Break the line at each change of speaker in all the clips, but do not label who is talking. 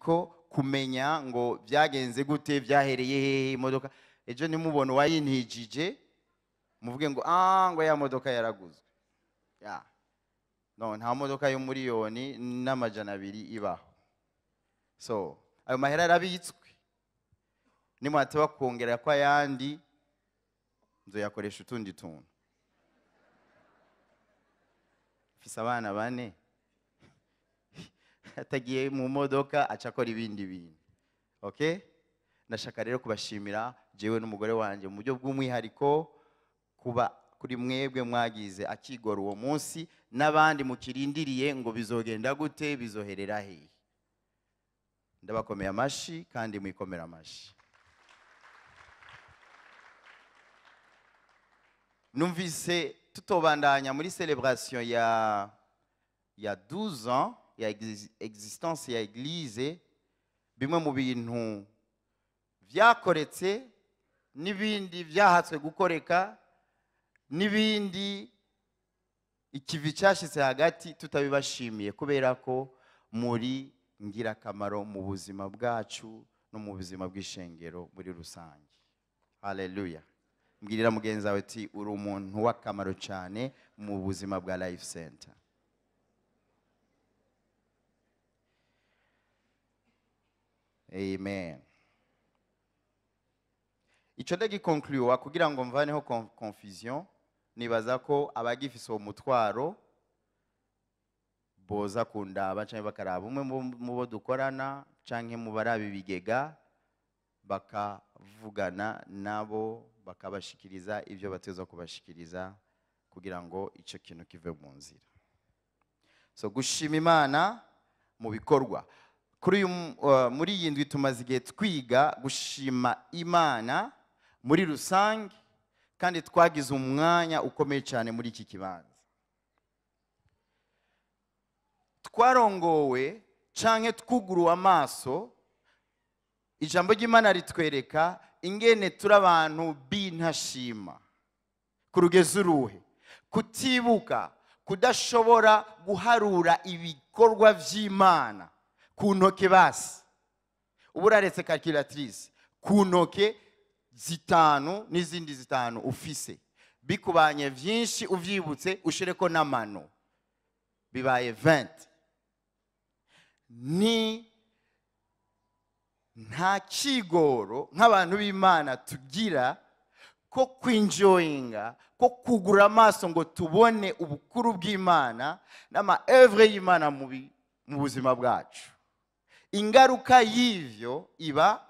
Ariko kumenya ngo byagenze gute, byahereye hehe imodoka, ejo nimubona wayintijije muvuge ngo ngo ya modoka yaraguzwe. Ya. No, nta modoka yo 1,200,000 ibaho. So, ayo mahera arabitswe. Nimwateba kongera kwa yandi nzoyakoresha utundi tuntu. Mfise abana bane atagiye mu modoka acakora ibindi bintu. Okay? Ndashaka rero kubashimira jewe n'umugore wanje mu buryo bw'umwihariko kuba kuri mwebwe mwagize akigora uwo munsi n'abandi mukirindiriye ngo bizogenda gute, bizoherera he. Ndabakomeye amashi kandi mwikomera amashi. Numvise tutobandanya muri celebration ya 12 ans ya existence ya église, bimwe mu bintu vyakoretse n'ibindi vyahatswe gukoreka n'ibindi ikivi cyashitse hagati tutabibashimiye, kubera ko muri ngirakamaro mu buzima bwacu no mu buzima bw'ishengero muri rusange. Haleluya. Mbwirira mugenzi wawe ati uri umuntu w'akamaro cyane mu buzima bwa Life Center. Amen. Ico ndagiconclure kugira ngo mvaneho confusion, nibaza ko abagifise uwo mutwaro boza kundaba canke bakaraba umwe mu bo dukorana canke mu barabi bigega, bakavugana nabo bakabashikiriza ivyo bateza kubashikiriza kugira ngo ico kintu kive mu nzira. So gushima Imana mu bikorwa. Kuri muri iyi ndwi tumaze igihe twiga gushima Imana muri rusange, kandi twagize umwanya ukomeye cyane muri iki kibanza. Twarongowe canke twuguruwe amaso, ijambo ry'Imana ritwereka ingene turi abantu b'intashima ku rugezo uruhe, kutibuka, kudashobora guharura ibikorwa vy'Imana ku ntoke basi. Ubu uraretse calculatrice ku ntoke zitanu n'izindi zitanu ufise, bikubanye vyinshi uvyibutse ushireko n'amano, bibaye 20. Ni nta kigoro nk'abantu b'Imana tugira ko kwinjoyinga, ko kugura amaso ngo tubone ubukuru bw'Imana n'ama œuvre y'Imana mu buzima bwacu. Ingaruka y'ivyo iba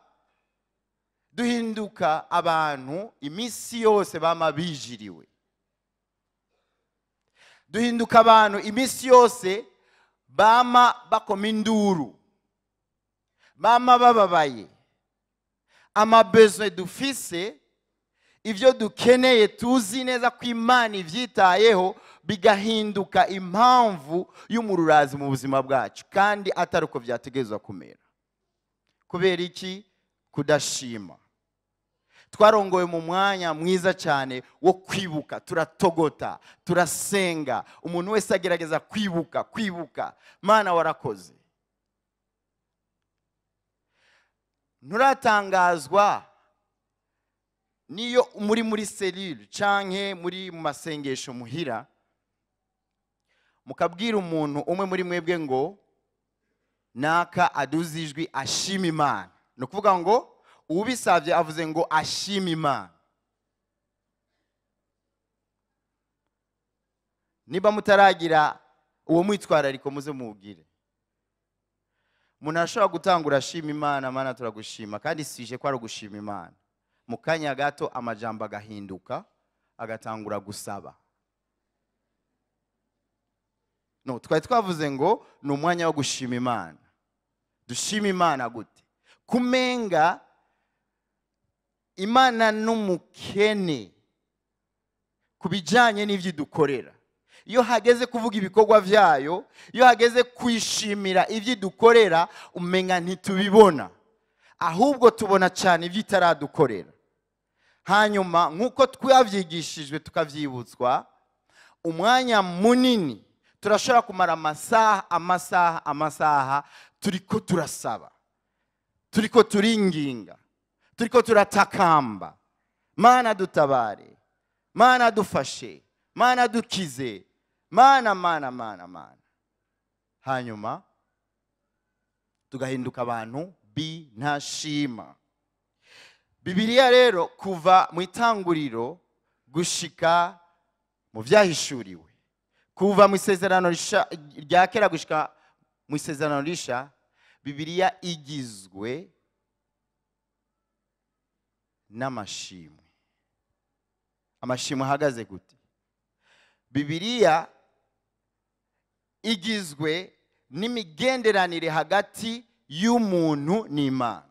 duhinduka abantu iminsi yose bama bijiriwe. Duhinduka abantu iminsi yose bama bakoma induru, bama bababaye. Ama besoin dufise, ivyo dukeneye tuzi neza ko Imana ivyitayeho, bigahinduka impamvu y'umururazi mu buzima bwacu, kandi atari uko vyategerezwa kumera. Kubera iki? Kudashima. Twarongoye mu mwanya mwiza cyane wo kwibuka, turatogota, turasenga, umuntu wese agerageza kwibuka, kwibuka Mana warakoze. Nturatangazwa niyo muri cellule canke muri mu masengesho muhira, mukabwira umuntu umwe muri mwebwe ngo naka aduze ijwi ashima Imana. No kuvuga ngo ubisavye avuze ngo ashima Imana. Niba mutaragira uwo mwitwarariko muze mubwire. Umuntu ashobora gutangura ashima Imana, Mana turagushima, kandi sije ko ari ugushima Imana. Mu kanya gato amajambo agahinduka agatangura gusaba. No, twari twavuze ngo ni umwanya wo gushima Imana. Dushima Imana gute? Kumenga Imana n'umukene kubijanye n'ivyo dukorera. Iyo hageze kuvuga ibikorwa vyayo, iyo hageze kwishimira ivyo dukorera, umenga ntitubibona, ahubwo tubona cyane ivyo itaradukorera. Hanyuma nkuko twavyigishijwe tukavyibutswa, umwanya munini turashobora kumara amasaha amasaha amasaha turiko turasaba. Turiko turinginga, turiko turatakamba, Mana dutabare, Mana dufashe, Mana dukize, Mana Mana Mana Mana. Hanyuma tugahinduka abantu b'intashima. Bibiliya rero kuva mu itanguriro gushika mu vyahishuriwe, kuva mu isezerano rya kera gushika mu isezerano risha, Bibiliya igizwe n'amashimwe. Amashimwe ahagaze gute? Bibiliya igizwe n'imigenderanire hagati y'umuntu n'Imana.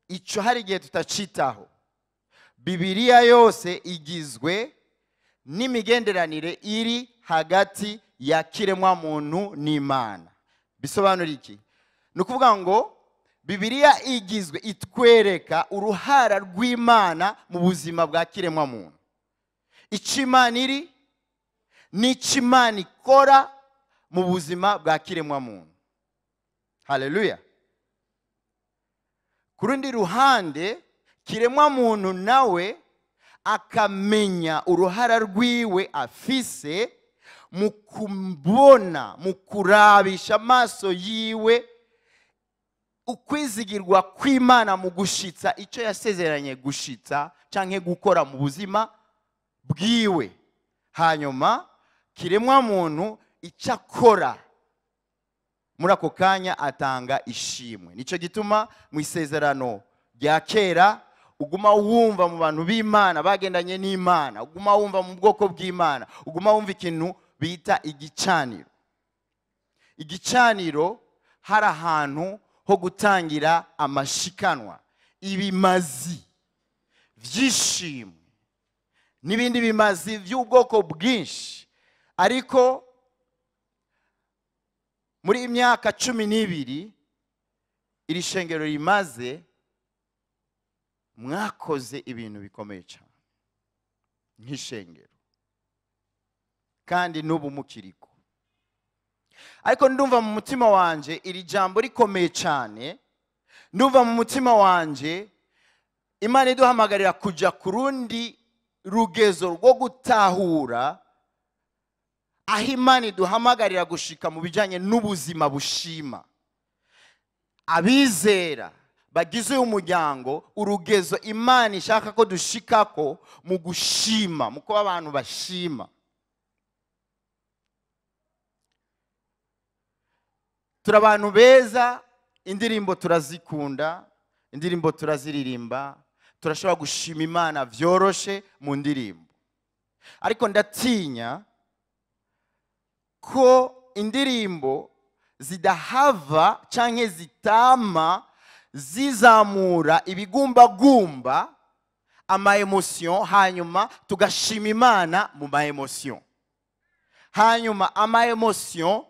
Ico hari igihe tutacitaho. Bibiliya yose igizwe n'imigenderanire iri hagati ya kiremwa muntu n'Imana. Bisobanura iki? Ni ukuvuga ngo Bibiliya igizwe itwereka uruhara rw'Imana mu buzima bwa kiremwa muntu. Ico Imana iri n'ico Imana ikora mu buzima bwa kiremwa muntu. Haleluya. Ku rundi ruhande, kiremwa muntu nawe akamenya uruhara rwiwe afise mu kubona, mu kurabisha amaso yiwe ukwizigirwa kw'Imana mu gushitsa icyo yasezeranye gushitsa canke gukora mu buzima bwiwe. Hanyuma kiremwa muntu icyo akora muri ako kanya atanga ishimwe. Nico gituma mu isezerano rya kera uguma wumva mu bantu b'Imana bagendanye n'Imana, uguma wumva mu bwoko bw'Imana, uguma wumva ikintu bita igicaniro. Igicaniro hari ahantu ho gutangira amashikanwa, ibimazi vy'ishimwe n'ibindi bimazi by'ubwoko bwinshi. Ariko muri imyaka 12 iri shengero rimaze, mwakoze ibintu bikomeye cyane nk'ishengero, kandi n'ubu mukiriko. Ariko ndumva mu mutima wanje iri jambo rikomeye cyane. Ndumva mu mutima wanje Imana iduhamagarira kuja ku rundi rugezo rwo gutahura aho Imana iduhamagarira gushika mu bijanye n'ubuzima bushima. Abizera bagize uyu muryango, urugezo Imana ishaka ko dushikako mu gushima, mu kuba abantu bashima. Turi abantu beza, indirimbo turazikunda, indirimbo turaziririmba, turashobora gushima Imana vyoroshe mu ndirimbo. Ariko ndatinya ko indirimbo zidahava canke zitama zizamura ibigumbagumba ama emotion, hanyuma tugashima Imana mu ma emotion. Hanyuma ama emotion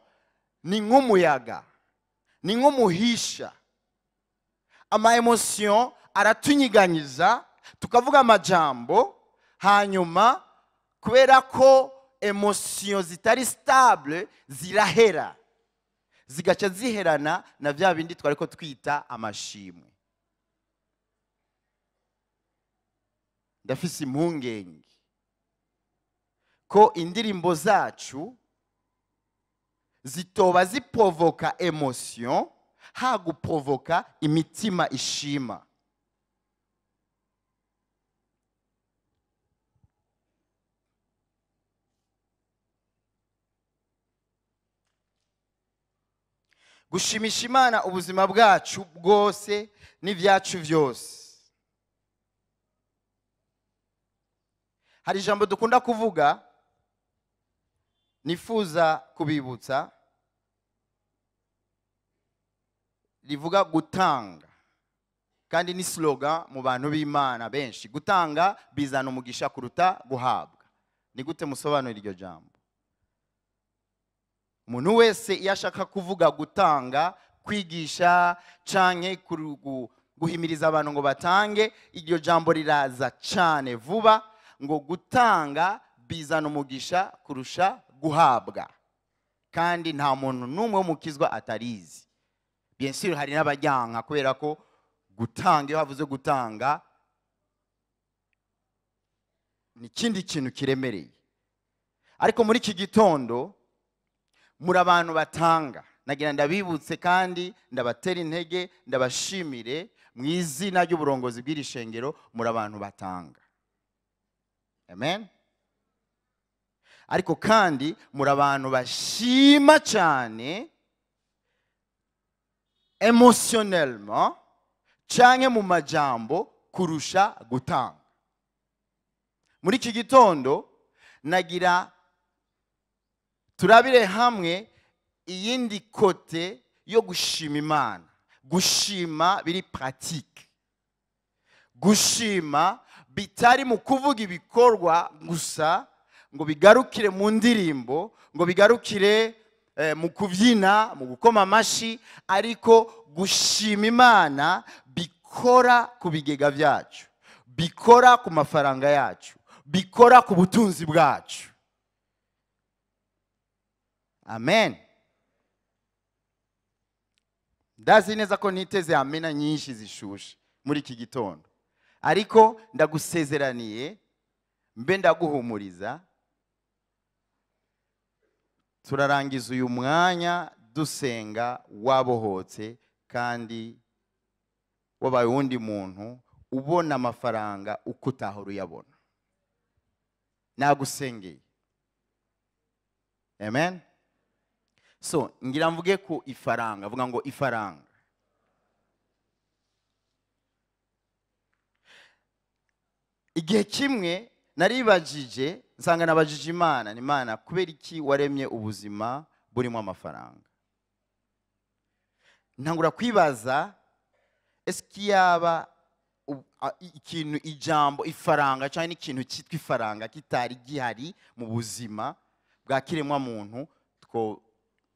ni nk'umuyaga, ni nk'umuhisha. Ama emotion aratunyiganyiza, tukavuga amajambo, hanyuma kubera ko emotion zitari stable zirahera, zigaca ziherana na vya bindi twariko twita amashimwe. Ndafise impungenge ko indirimbo zacu zitoba ziprovoka emotion, haguprovoka imitima ishima. Gushimisha Imana ubuzima bwacu bwose n'ivyacu vyose. Hari ijambo dukunda kuvuga nifuza kubibutsa, rivuga gutanga, kandi ni slogan mu bantu b'Imana benshi. Gutanga bizana umugisha kuruta guhabwa. Ni gute musobanura iryo jambo? Umuntu wese iyo ashaka kuvuga gutanga, kwigisha canke guhimiriza abantu ngo batange, iryo jambo riraza cane vuba ngo gutanga bizana umugisha kurusha guhabwa. Kandi nta muntu n'umwe w'umukizwa atarizi. Bien sûr hari n'abajyanka, kubera ko gutanga, iyo havuze gutanga ni ikindi kintu kiremereye. Ariko muri iki gitondo muri abantu batanga, nagira ndabibutse kandi ndabatera intege, ndabashimire mu izina ry'uburongozi bw'iri shengero, muri abantu batanga. Amen. Ariko kandi muri abantu bashima cyane emotionnellement canke mu majambo kurusha gutanga. Muri iki gitondo nagira turabire hamwe iyindi kote yo gushima Imana. Gushima biri pratique, gushima bitari mu kuvuga ibikorwa gusa ngo bigarukire mu ndirimbo, ngo bigarukire mu kubyina, mu gukoma amashi, ariko gushima Imana bikora ku bigega byacu, bikora ku mafaranga yacu, bikora ku butunzi bwacu. Amen. Ndazi neza ko niteze amena nyinshi zishushe muri iki gitondo, ariko ndagusezeraniye mbe ndaguhumuriza, turarangiza uyu mwanya dusenga wabohotse kandi wabaye uwundi muntu ubona amafaranga uko utahora uyabona. Nagusengeye. Amen. So ngira mvuge ku ifaranga, vuga ngo ifaranga. Igihe kimwe naribajije, nsanga nabajije Imana, ni Imana kubera iki waremye ubuzima burimo amafaranga? Ntangura kwibaza, eski yaba ikintu ijambo ifaranga cyangwa n'ikintu cyitwa ifaranga kitari gihari mu buzima bwa kiremwa muntu, two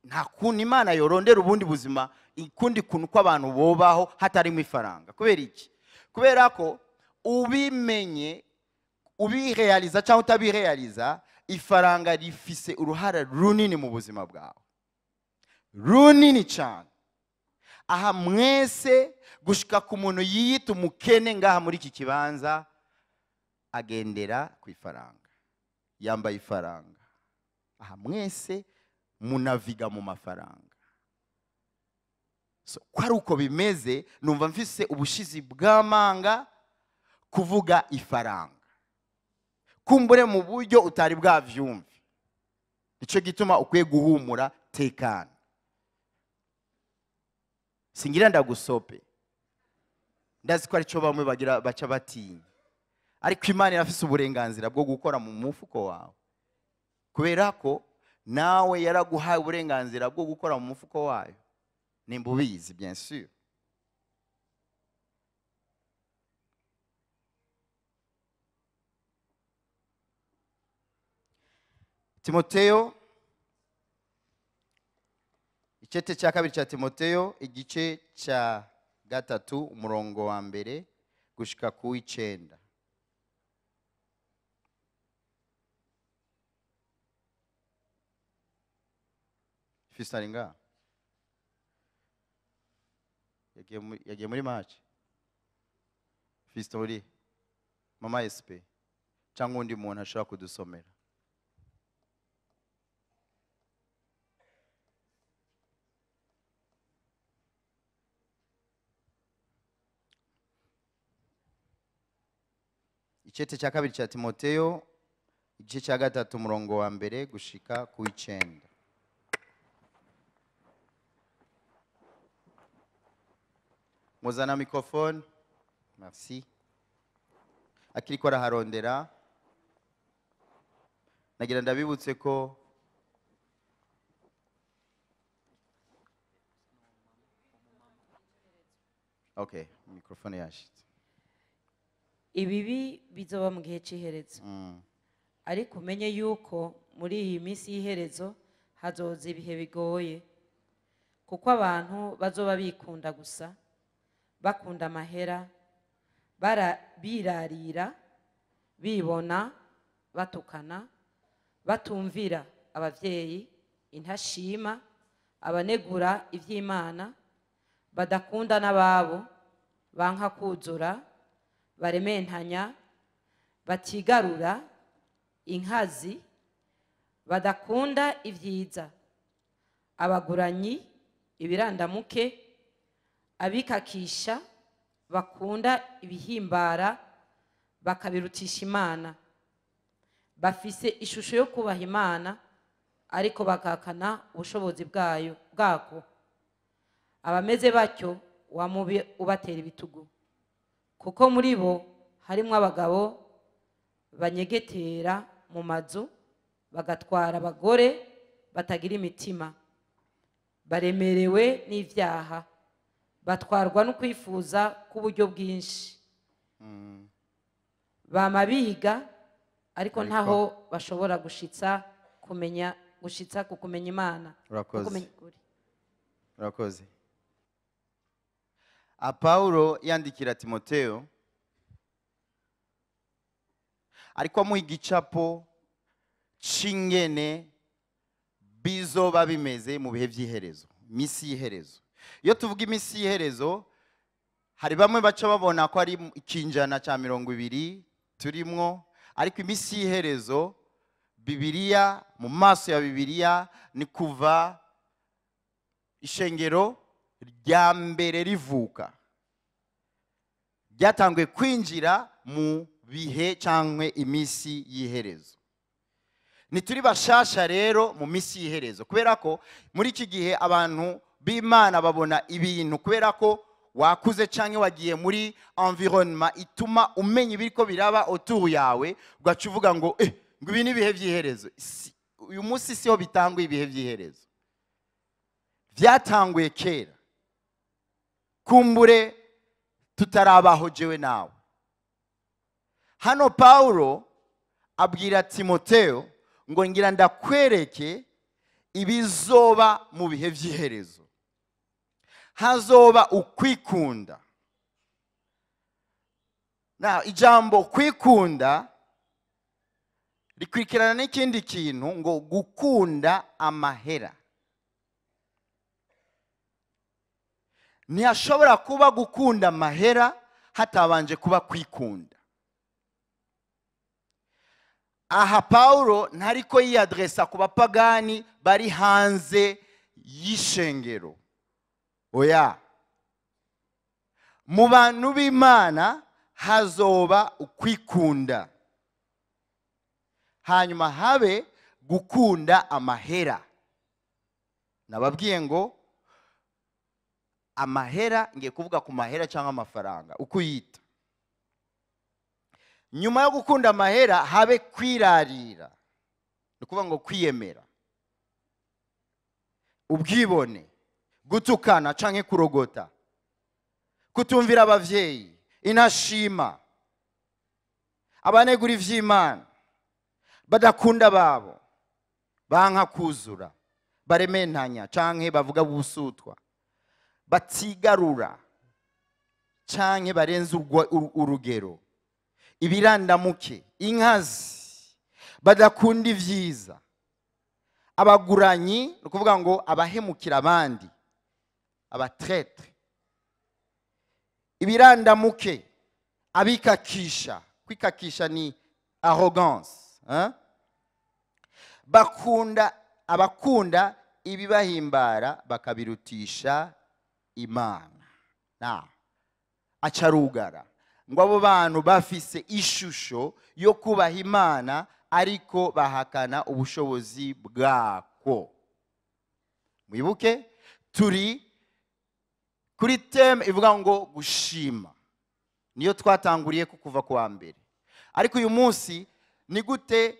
nta kuntu Imana yorondera ubundi buzima ikundi kuntu ko abantu bobaho hatarimo ifaranga. Kubera iki? Kubera ko ubimenye, ubirealiza cyangwa utabirealiza, ifaranga rifise uruhara runini mu buzima bwawe, runini cyane. Aha mwese gushika ku muntu yiyita umukene ngaha muri iki kibanza agendera ku ifaranga, yambaye ifaranga. Aha mwese munaviga mu mafaranga. So ko ari uko bimeze, numva mfise ubushizi bw'amanga kuvuga ifaranga, kumbure mu buryo utari bwavyumve. Nico gituma ukwiye guhumura, tekana. Singira ndagusope, ndazi ko arico bamwe bagira baca batinya, ariko Imana irafise uburenganzira bwo gukora mu mufuko wawe, kubera ko nawe yaraguhaye uburenganzira bwo gukora mu mufuko wayo, nimba ubizi bien sûr. Timoteyo, icete cya kabiri cya Timoteyo, igice cya 3 umurongo wa 1 gushika ku 9. Fisaringa yagiye muri match. Fistori mama SP cyangwa undi muntu ashobora kudusomera. Icete cya kabiri cya Timoteyo, igice cya 3 umurongo wa 1 gushika ku 9. Muzana microphone. Merci. Akiriko araharondera. Nagira ndabibutse ko okay, microphone yashitse.
Ibibi bizoba mu gihe cy'iherezo. Ariko umenye yuko muri iyi minsi y'iherezo hazoza ibihe bigoye, kuko abantu bazoba bikunda gusa, bakunda amahera, birarira, bibona, batukana, batumvira abavyeyi, intashima, abanegura ivy'Imana, Badakunda n'ababo, banka kuzura, barementanya, batigarura, inkazi, badakunda ibyiza, abaguranyi, ibirandamuke, abikakisha, bakunda ibihimbara bakabirutisha Imana, bafise ishusho yo kubaha Imana ariko bakakana ubushobozi bwayo bwako. Abameze batyo wamubi ubatera ibitugu, kuko muri bo harimo abagabo banyegetera mu mazu bagatwara abagore batagira imitima, baremerewe n'ivyaha, batwarwa no kwifuza k'uburyo bwinshi, bama biga ariko ntaho bashobora gushitsa kumenya, gushitsa ku kumenya Imana.
Urakoze. Urakoze. Paulo yandikira Timoteo ariko amuha igicapo c'ingene bizoba bimeze mu bihe vy'iherezo, misi y'iherezo. Iyo tuvuga imisi y'iherezo, hari bamwe baca babona ko ari ikinjana ca 20 turimwo, ariko imisi y'iherezo Bibiliya, mu maso ya Bibiliya, ni kuva ishengero rya mbere rivuka, ryatanguye kwinjira mu bihe cyangwa imisi y'iherezo. Ntituri bashasha rero mu misi y'iherezo, kubera ko muri iki gihe abantu b'Imana babona ibintu kubera ko wakuze canke wagiye muri environnement ituma umenya ibiriko biraba autour yawe, ugaca uvuga ngo ngo ibi ni ibihe vy'iherezo. Uyu munsi siho bitanguye ibihe vy'iherezo, vyatanguye kera, kumbure tutarabaho jewe nawe. Hano Paulo abwira Timoteo ngo ngira ndakwereke ibizoba mu bihe vy'iherezo. Hazoba ukwikunda. Na ijambo kwikunda rikurikirana n'ikindi kintu ngo gukunda amahera. Ntiyashobora kuba gukunda amahera hatabanje kuba kwikunda. Aha Paulo ntariko yiyadresa ku bapagani bari hanze y'ishengero. Oya, mu bantu b'Imana hazoba ukwikunda, hanyuma habe gukunda amahera. Nababwiye ngo amahera, ngiye kuvuga ku mahera cyangwa amafaranga uko uyita. Nyuma yo gukunda amahera habe kwirarira, ni ukuvuga ngo kwiyemera, ubwibone, gutukana canke kurogota, kutumvira abavyeyi, inashima, abanegura ivy'Imana, badakunda babo, banka kuzura, barementanya canke bavuga busutwa, batigarura canke barenze urugero, ibirandamuke, inkazi, badakunda ivyiza, abaguranyi, ni ukuvuga ngo abahemukira abandi, abatretre, ibirandamuke, abikakisha. Kwikakisha ni arrogance, hein? Bakunda, abakunda ibibahimbara bakabirutisha Imana. Na acarugara ngo abo bantu bafise ishusho yo kubaha Imana ariko bahakana ubushobozi bwako. Mwibuke turi kuri theme ivuga ngo gushima, niyo twatanguriye kuva kuwa mbere. Ariko uyu munsi ni gute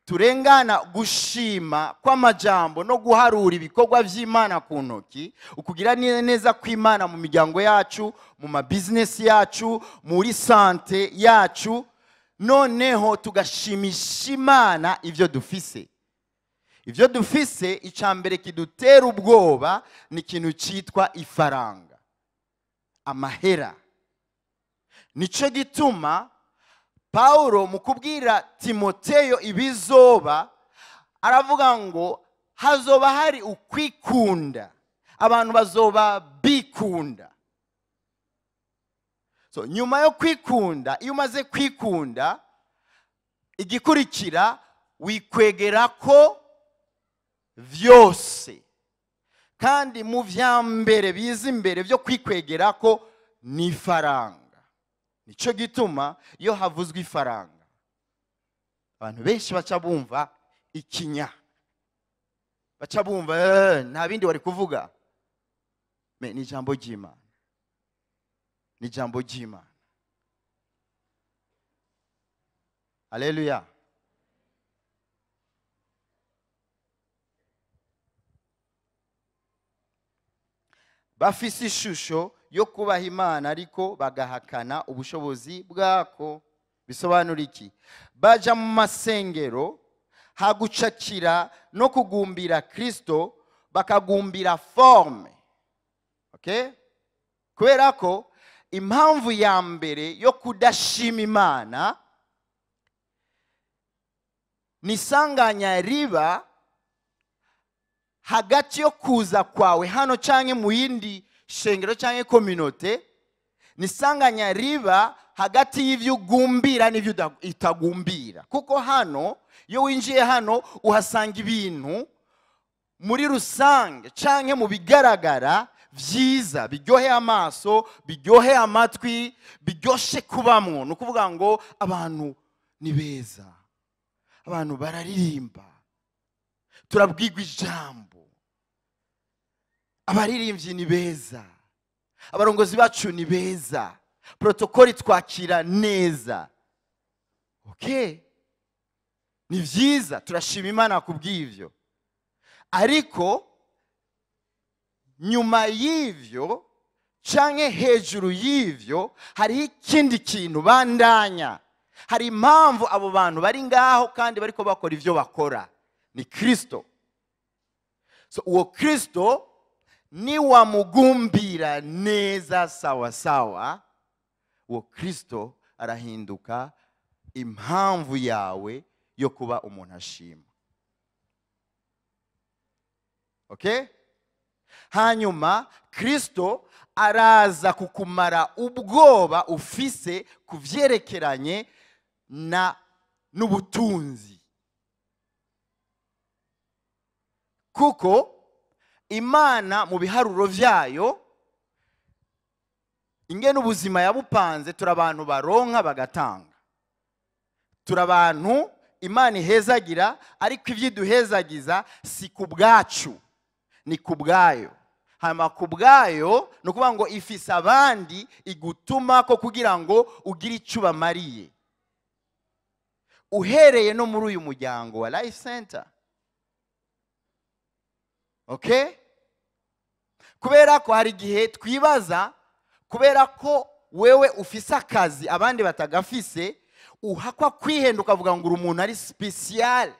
turengana gushima kw'amajambo no guharura ibikorwa vy'Imana ku ntoki, ukugira neza kw'Imana mu miryango yacu, mu ma business yacu, muri sante yacu, noneho tugashimisha Imana ivyo dufise. Ivyo dufise, icambere kidutera ubwoba ni ikintu citwa ifaranga, amahera. Nico gituma Paulo mu kubwira Timoteyo ibizoba aravuga ngo hazoba hari ukwikunda, Abantu bazoba bikunda. So nyuma yo kwikunda, iyo umaze kwikunda, igikurikira wikwegera ko vyose. Kandi mu vya mbere biza imbere byo kwikwegera ko ni ifaranga. Nico gituma iyo havuzwe ifaranga abantu benshi baca bumva ikinya, baca bumva nta bindi wari kuvuga. Me ni ijambo ry'Imana, ni ijambo ry'Imana. Haleluya. Bafise ishusho yo kubaha Imana ariko bagahakana ubushobozi bwako. Bisobanura iki? Baja mu masengero hagucakira no kugumbira Kristo, bakagumbira forme. Okay? Kubera ko impamvu ya mbere yo kudashima Imana ni sanganya riba hagati yo kuza kwawe hano canke mu yindi shengero canke communauté, ni sanganya riba hagati y'ivyo ugumbira n'ivyo itagumbira. Kuko hano iyo winjiye hano uhasanga ibintu muri rusange canke mu bigaragara vyiza, biryoheye amaso, biryoheye amatwi, biryoshe kubamwo. Ni ukuvuga ngo abantu ni beza, abantu bararirimba, turabwirwa ijambo, abaririmbyi ni beza, abarongozi bacu ni beza, protokoli twakira neza. Okay, ni vyiza, turashima Imana kubw'ivyo. Ariko nyuma y'ivyo canke hejuru y'ivyo hariho ikindi kintu bandanya. Hari impamvu abo bantu bari ngaho kandi bariko bakora ivyo bakora, ni Kristo. So uwo Kristo ni wamugumbira neza sawa sawa, uwo Kristo arahinduka impamvu yawe yo kuba umuntu ashima. Okay? Hanyuma Kristo araza kukumara ubwoba ufise kuvyerekeranye na n'ubutunzi. Kuko Imana mu biharuro vyayo ingene ubuzima yabupanze, turabantu baronka bagatanga, turabantu Imana ihezagira, ariko ivyiduhezagiza si kubwacu, ni kubwayo. Hama kubwayo ni ukuvuga ngo ifise abandi igutuma ko kugira ngo ugire ico ubamariye. Uhereye no muri uyu muryango wa Life Center. Okay? Kubera ko hari igihe twibaza, kubera ko wewe ufise akazi abandi batagafise, uhakwa kwihenda ukavuga ngo uri umuntu ari special.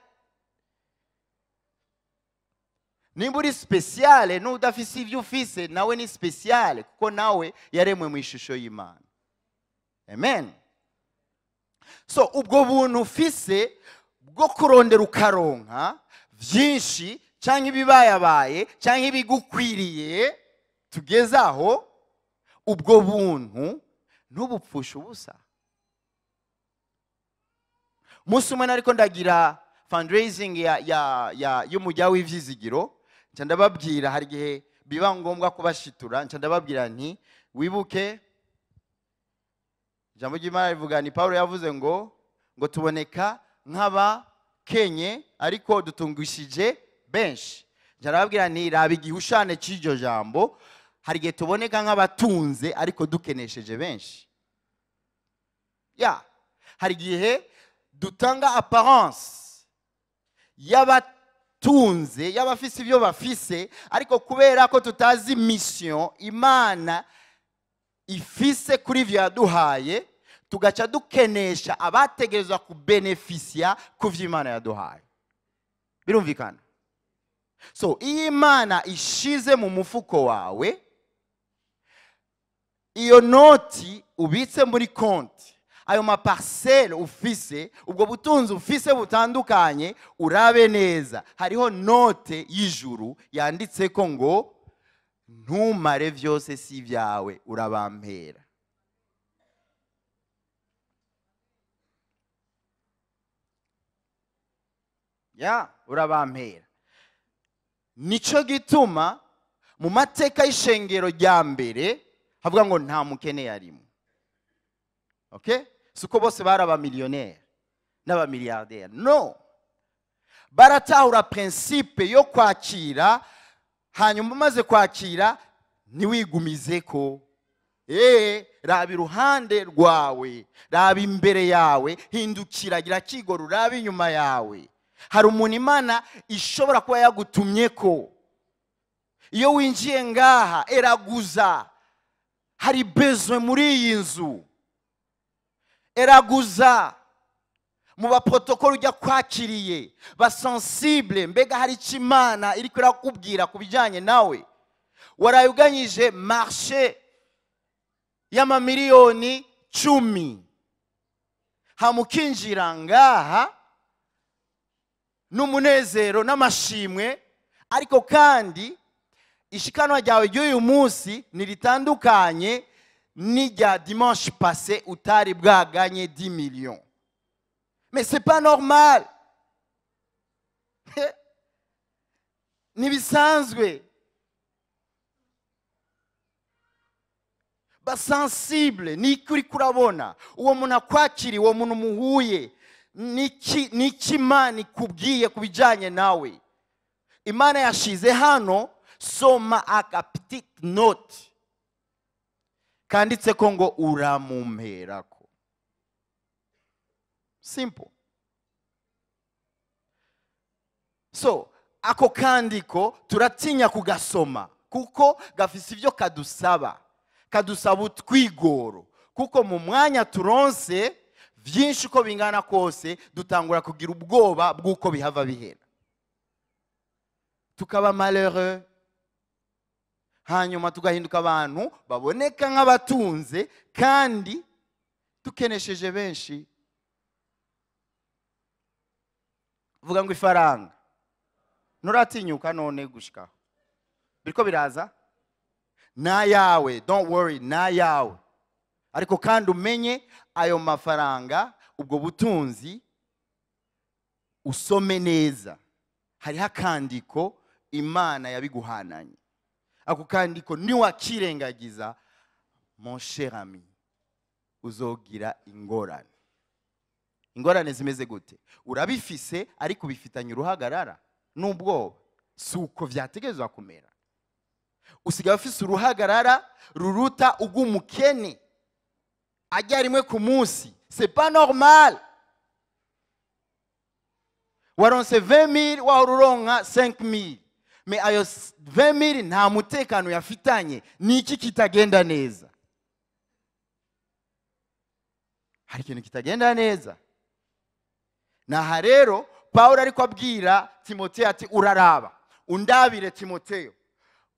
Nimba uri special n'udafise ivyo ufise nawe ni special, kuko nawe yaremwe mu ishusho y'Imana. Amen. So ubwo buntu ufise bwo kurondera ukaronka vyinshi canke ibibayabaye canke ibigukwiriye, tugezaho ubwo buntu ntubupfushe ubusa. Umunsi umwe nariko ndagira fundraising ya y'umujya w'ivyizigiro, nca ndababwira, hari igihe biba ngombwa kubashitura, nca ndababwira nti wibuke ijambo ry'Imana rivuga, ni Paulo yavuze ngo tuboneka nk'abakenye ariko dutungishije benshi. Nca ndababwira nti raba igihushane c'iryo jambo, hari igihe tuboneka nk'abatunze ariko dukenesheje benshi. Ya, hari igihe dutanga apparence y'abatunze, y'abafise ibyo bafise, ariko kubera ko tutazi mission Imana ifise kuri ivyo yaduhaye, tugaca dukenesha abategerezwa kubenefisia ku vyo Imana yaduhaye. Birumvikana? So iyo Imana ishize mu mufuko wawe iyo noti ubitse muri konti, ayo maparcelle ufise, ubwo butunzi ufise butandukanye, urabe neza hariho note y'ijuru yanditseko ngo Ntumare vyose si ibyawe, urabampera. Ya, urabampera. Nico gituma mu mateka y'ishengero rya mbere havuga ngo nta mukene yarimo. Okay? Suko bose bari abamillionnaire n'abamilliardaire. No. Baratahura principe yo kwakira, hanyuma umaze kwakira ntiwigumizeko. Raba iruhande rwawe, raba imbere yawe, hindukira, gira kigoro, urabe inyuma yawe. Hari umuntu Imana ishobora kuba yagutumyeko. Iyo winjiye ngaha eraguza, hari besoin muri iyi nzu. Eraguza mu ba protocole ujya kwakiriye, ba sensible, mbega hari icyo Imana iri kurakubwira ku bijyanye nawe. Warayuganyije marché y'amamiliyoni 10, hamukinjira ngaha n'umunezero n'amashimwe, ariko kandi ishikanwa ryawe ry'uyu munsi ntiritandukanye n'irya dimanche passé utari bwaganye 10 millions. Mais c'est pas normal. Ntibisanzwe. Ba sensible, ni kuri kurabona uwo muntu akwakiri, uwo muntu muhuye, niki Imana ikubwiye ku bijyanye nawe. Imana yashize hano, soma aka petite note kanditse ko ngo uramumperako. Simple. So ako kandiko turatinya kugasoma kuko gafise ivyo kadusaba. Kadusaba utwigoro, kuko mu mwanya turonse vyinshi uko bingana kose dutangura kugira ubwoba bw'uko bihava bihera, tukaba malheureux, hanyuma tugahinduka abantu baboneka nk'abatunze kandi tukenesheje benshi. Vuga ngo ifaranga nturatinyuka none gushika biriko biraza na yawe, don't worry, na yawe. Ariko kandi umenye ayo mafaranga, ubwo butunzi usome neza, hariho akandiko Imana yabiguhananye. Ako kandiko niwakirengagiza, mon cher ami, uzogira ingorane. Ingorane zimeze gute? Urabifise ariko ubifitanye uruhagarara n'ubwoba. Si uko vyategerezwa kumera. Usigaye ufise uruhagarara ruruta ugumukene ajya rimwe ku munsi. C'est pas normal. Waronse 20,000 wahora uronka 5,000, mais ayo 20,000 nta mutekano yafitanye. Niki kitagenda neza? Hari ikintu kitagenda neza. Naha rero Paulo ariko abwira Timoteyo ati uraraba, undabire Timoteyo,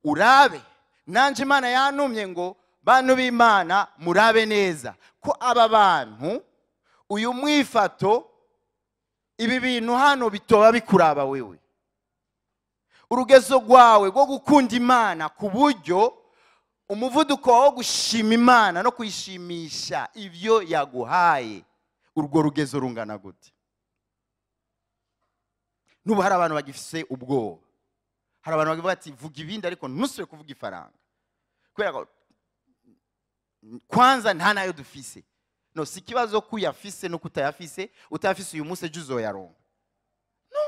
urabe nanje Imana yantumye ngo bantu b'Imana murabe neza ko aba bantu, uyu mwifato, ibi bintu hano bitoba bikuraba wewe. Urugezo rwawe rwo gukunda Imana ku buryo umuvuduko wo gushima Imana no kuyishimisha ibyo yaguhaye, urwo rugezo rungana gute? Nubu hari abantu bagifise ubwoba, hari abantu bavuga ati vuga ibindi ariko ntusubire kuvuga ifaranga, kubera ko kwanza nta nayo dufise. No, si ikibazo ko uyafise no kutayafise. Utayafise uyu munsi ejo uzoyaronka. No,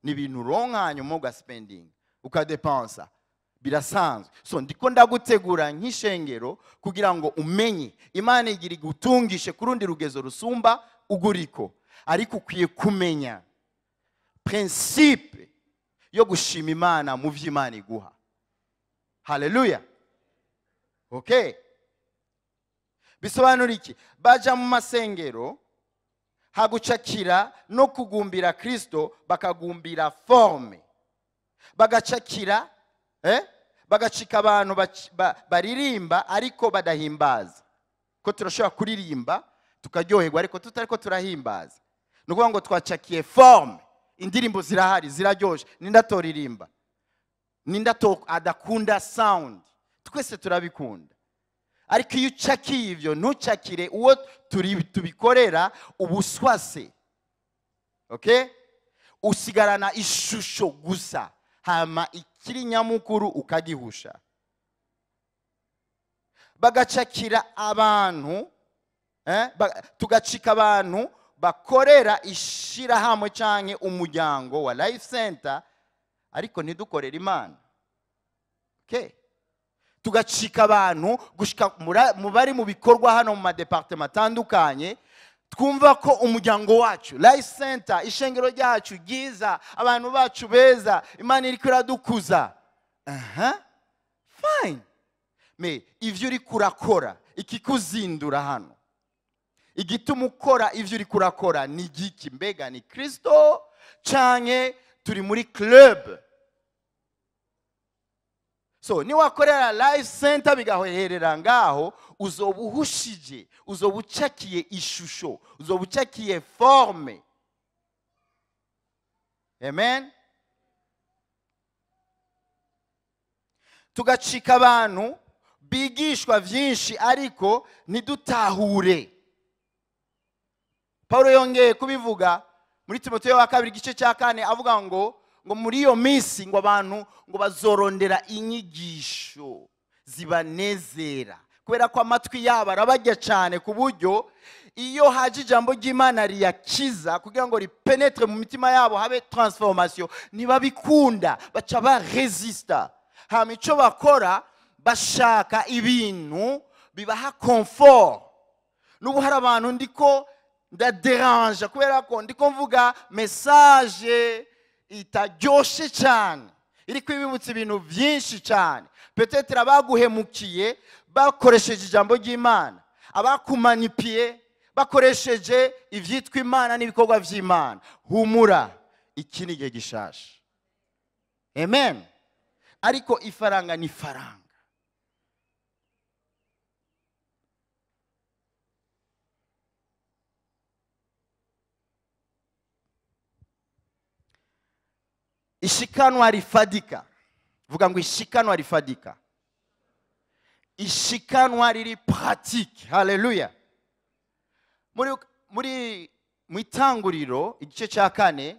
ni ibintu uronka hanyuma ugaspendinga, ukadepensa, birasanzwe. So ndiko ndagutegura nk'ishengero kugira ngo umenye Imana igira igutungishe ku rundi rugezo rusumba uguriko, ariko ukwiye kumenya principe yo gushima Imana mu vyo Imana iguha. Haleluya. Okay. Bisobanura iki? Baja mu masengero hagucakira no kugumbira Kristo, bakagumbira forme, bagacakira bagacika abantu baririmba ariko badahimbaza. Ko turashobora kuririmba tukaryoherwa ariko tutariko turahimbaza. Ni ukuvuga ngo twacakiye forme, indirimbo zirahari ziraryoshe, nindatoririmba. Ninde adakunda sound? Twese turabikunda. Ariko iyo ucakiye ivyo, ntucakire uwo tubikorera, ubuswase. Okay? Usigarana ishusho gusa, hama ikiri nyamukuru ukagihusha. Bagacakira abantu, tugacika abantu bakorera ishirahamwe canke umuryango wa Life Center, ariko ntidukorera Imana. Okay? Tugacika abantu gushika mu bari mu bikorwa hano mu madepartement atandukanye, twumva ko umuryango wacu Life Center, ishengero ryacu ryiza, abantu bacu beza, Imana iriko iradukuza. Fine. Me ivyo uri kurakora ikikuzindura hano, igituma ukora ivyo uri kurakora ni giki? Mbega ni Kristo canke turi muri club? So niwakorera Life Center bigaherera ngaho, uzobuhushije, uzobucakiye ishusho, uzobucakiye forme. Amen. Tugacika abantu bigishwa vyinshi ariko ntidutahure. Paulo yongeye kubivuga muri Timoteyo wa kabiri igice cya 4, avuga ngo muri iyo minsi ngo abantu ngo bazorondera inyigisho zibanezera, kubera ko amatwi yabo arabajya cyane, ku buryo iyo haje ijambo ry'Imana riyakiza kugira ngo ripenetre mu mitima yabo habe transformation, ntibabikunda, baca baresista. Hama ico bakora, bashaka ibintu bibaha confort. N'ubu hari abantu ndiko ndaderanja kubera ko ndiko mvuga message itaryoshe cyane, iri kwibutsa ibintu byinshi cyane. Peut-être abaguhemukiye bakoresheje ijambo ry'Imana, abakumanipiye bakoresheje ivyitwa Imana n'ibikorwa vy'Imana. Humura, iki ni igihe gishasha. Amen. Ariko ifaranga ni faranga. Ishikanwa rifadika. Vuga ngo ishikanwa rifadika. Ishikanwa riri pratique. Haleluya. Muri mwitanguriro igice cya 4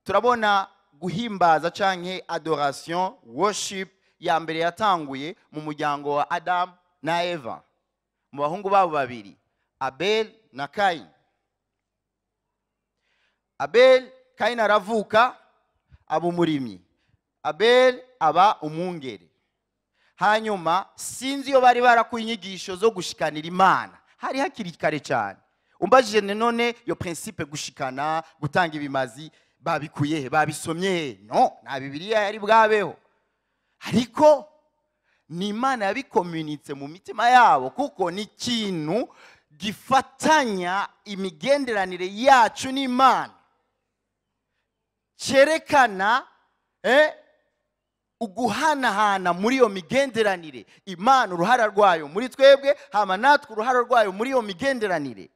turabona guhimbaza canke adoration, worship ya mbere yatanguye mu muryango wa Adam na Eva, mu bahungu babo babiri, Abel na Kain. Abel, Kain aravuka aba umurimyi, Abel aba umwungere. Hanyuma sinzi iyo bari barakuye inyigisho zo gushikanira Imana, hari hakiri kare cyane. Umbajije none yo principe gushikana, gutanga ibimazi, babikuye he? Babisomye he? No, nta Bibiliya yari bwabeho. Ariko ni Imana yabikomunitse mu mitima yabo, kuko ni ikintu gifatanya imigenderanire yacu n'Imana, cyerekana uguhanahana muri iyo migenderanire. Imana uruhara rwayo muri twebwe, hama natwe uruhara rwayo muri iyo migenderanire.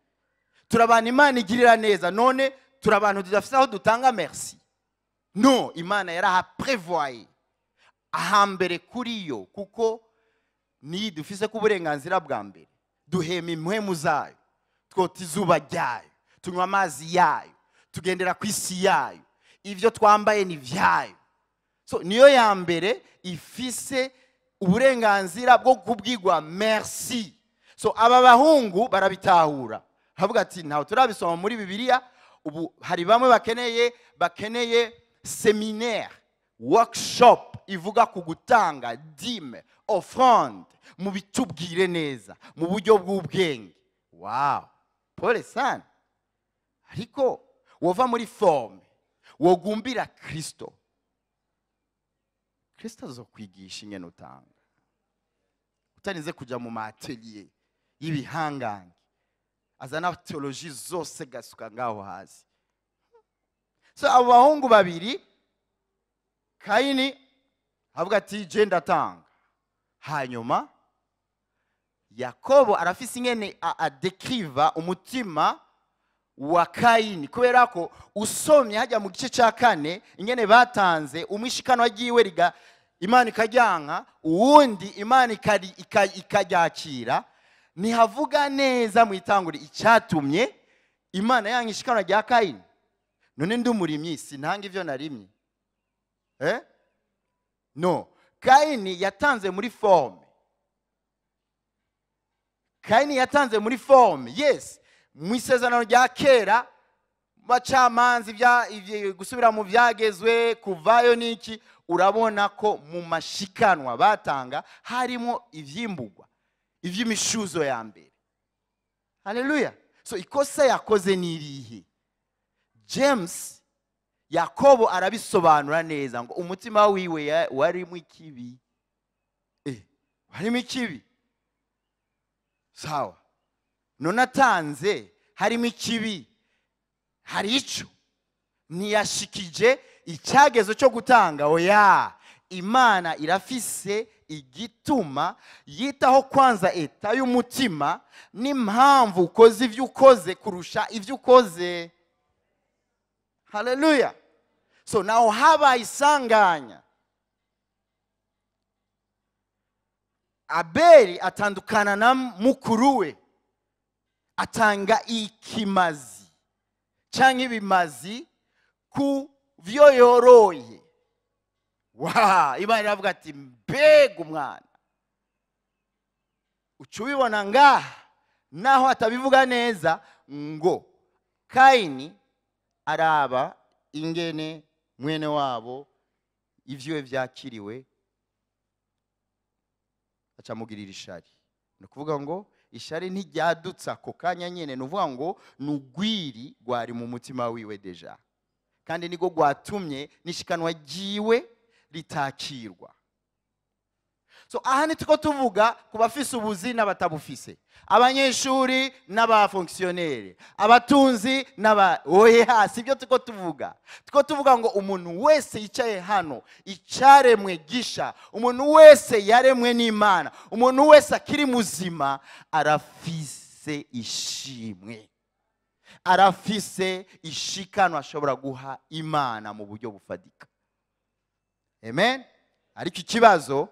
Turabana Imana igirira neza, none turabantu tudafite aho dutanga merci. No, Imana yarahaprevoye ahambere kuri yo, kuko ni dufise ku burenganzira bwa mbere. Duhema impwemu zayo, twota izuba ryayo, tunywa amazi yayo, tugendera ku isi yayo, ivyo twambaye ni vyayo. So niyo ya mbere ifise uburenganzira bwo kubwirwa merci. So aba bahungu barabitahura, havuga ati ntawe turabisoma muri Bibiliya. Ubu hari bamwe bakeneye seminaire, workshop ivuga ku gutanga dime, offrande, mu bitubwire neza mu buryo bw'ubwenge. Wow, pole sana. Ariko wova muri forme, wogumbira Kristo. Kristo azokwigisha ingene utanga, utanize kuja mu atelier y'ibihangange, azana theologie zose gasuka ngaho hasi. So abo bahungu babiri, Kaini avuga ati je ndatanga. Hanyuma Yakobo arafise ingene adekriva umutima wa Kaini, kubera ko usomye hajya mu gice cya 4 ingene batanze umwishikano agiwe Imana ikajyanka, uwundi Imana ikaryakira. Ntihavuga neza mu itanguri icyatumye Imana yanka ishikanwa rya Kayini. None ndi umurimyi sintanga ivyo narimye. No, Kayini yatanze muri forme. Kayini yatanze muri forme. Yes, mu isezerano rya kera bacamanza gusubira mu byagezwe kuvayo niki, urabona ko mu mashikanwa batanga harimo ivyimbugwa, ivy'imishuzo ya mbere. Haleluya. So ikosa yakoze ni irihe? James, Yakobo arabisobanura neza ngo umutima wiwe warimo ikibi. Warimo ikibi. Sawa. None atanze harimo ikibi. Hari ico ntiyashikije icyagezo cyo gutanga. Oya, Imana irafise igituma yitaho kwanza eta y'umutima n'impamvu ukoze ivyo ukoze kurusha ivyo ukoze. Haleluya. So naho haba isanganya, Abeli atandukana na mukuru we, atanga ikimazi canke ibimazi ku vyo yoroye. Wa, Imana iravuga ati mbega umwana. Uca ubibona ngaha naho atabivuga neza ngo Kayini araba ingene mwene wabo ivyo vyakiriwe, acamugirira ishari. Ni ukuvuga ngo ishari ntiryadutse ako kanya nyene, ni ukuvuga ngo nugwiri rwari mu mutima wiwe deja, kandi niko rwatumye nishikanwa ryiwe ritakirwa. So aha nitiko tuvuga ku bafise ubuzi n'abatabufise, abanyeshuri n'abafonctionnaire, abatunzi n'aba oya, sibyo tuko tuvuga. Tuko tuvuga ngo umuntu wese yicaye hano icaremwe gisha, umuntu wese yaremwe n'Imana, umuntu wese akiri muzima arafise ishimwe, arafise ishikano ashobora guha Imana mu buryo bufadika. Amen. Ariko ikibazo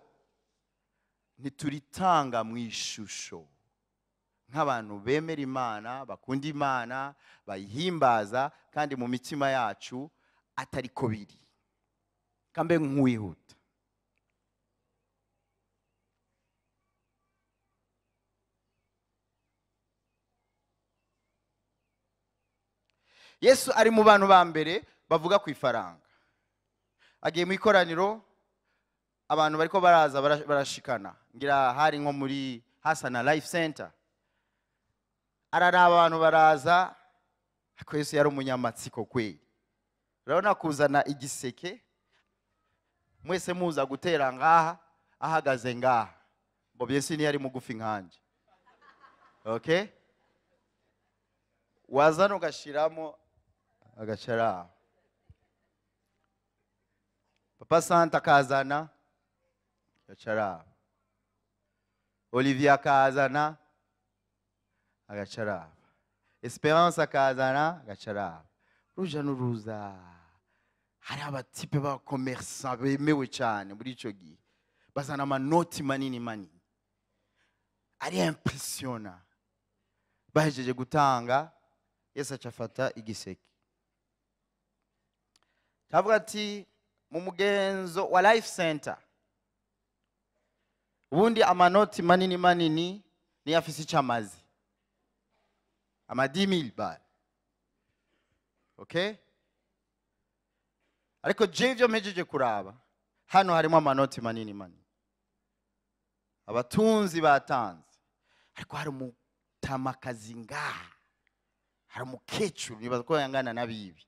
ntituritanga mu ishusho nk'abantu bemera Imana, bakunda Imana, bayihimbaza, kandi mu mitima yacu atari ko biri. Kambe nk'uwihuta. Yesu ari mu bantu ba mbere bavuga ku ifaranga. Agiye mu ikoraniro, abantu bariko baraza barashikana, ngira hari nko muri Hasana Life Center. Araraba abantu baraza, ariko Yesu yari umunyamatsiko kweli. Urabona kuzana igiseke mwese muza gutera ngaha, ahagaze ngaha. Bo Yesu ntiyari mugufi nkanje. Okay? Wazana ugashiramo agashara. Papa Santa kazana agachara. Olivier akazana agachara. Esperance akazana agachara. Ruja n'uruza. Hari abatipe ba commerçant bemewe cyane muri ico gihe, bazana amanoti manini manini ari impressiona. Bahejeje gutanga, Yesu acafata igiseke, tavuga ati mu mugenzo wa Life Center ubundi amanoti manini manini ni afisi chamazi ama 10000 bar. Okay? Ariko je ivyo mpejeje kuraba hano harimo amanoti manini manini, abatunzi batanze, ariko hari umutamakazi ngaha, hari umukecuru nibaza ko yangana nabibi,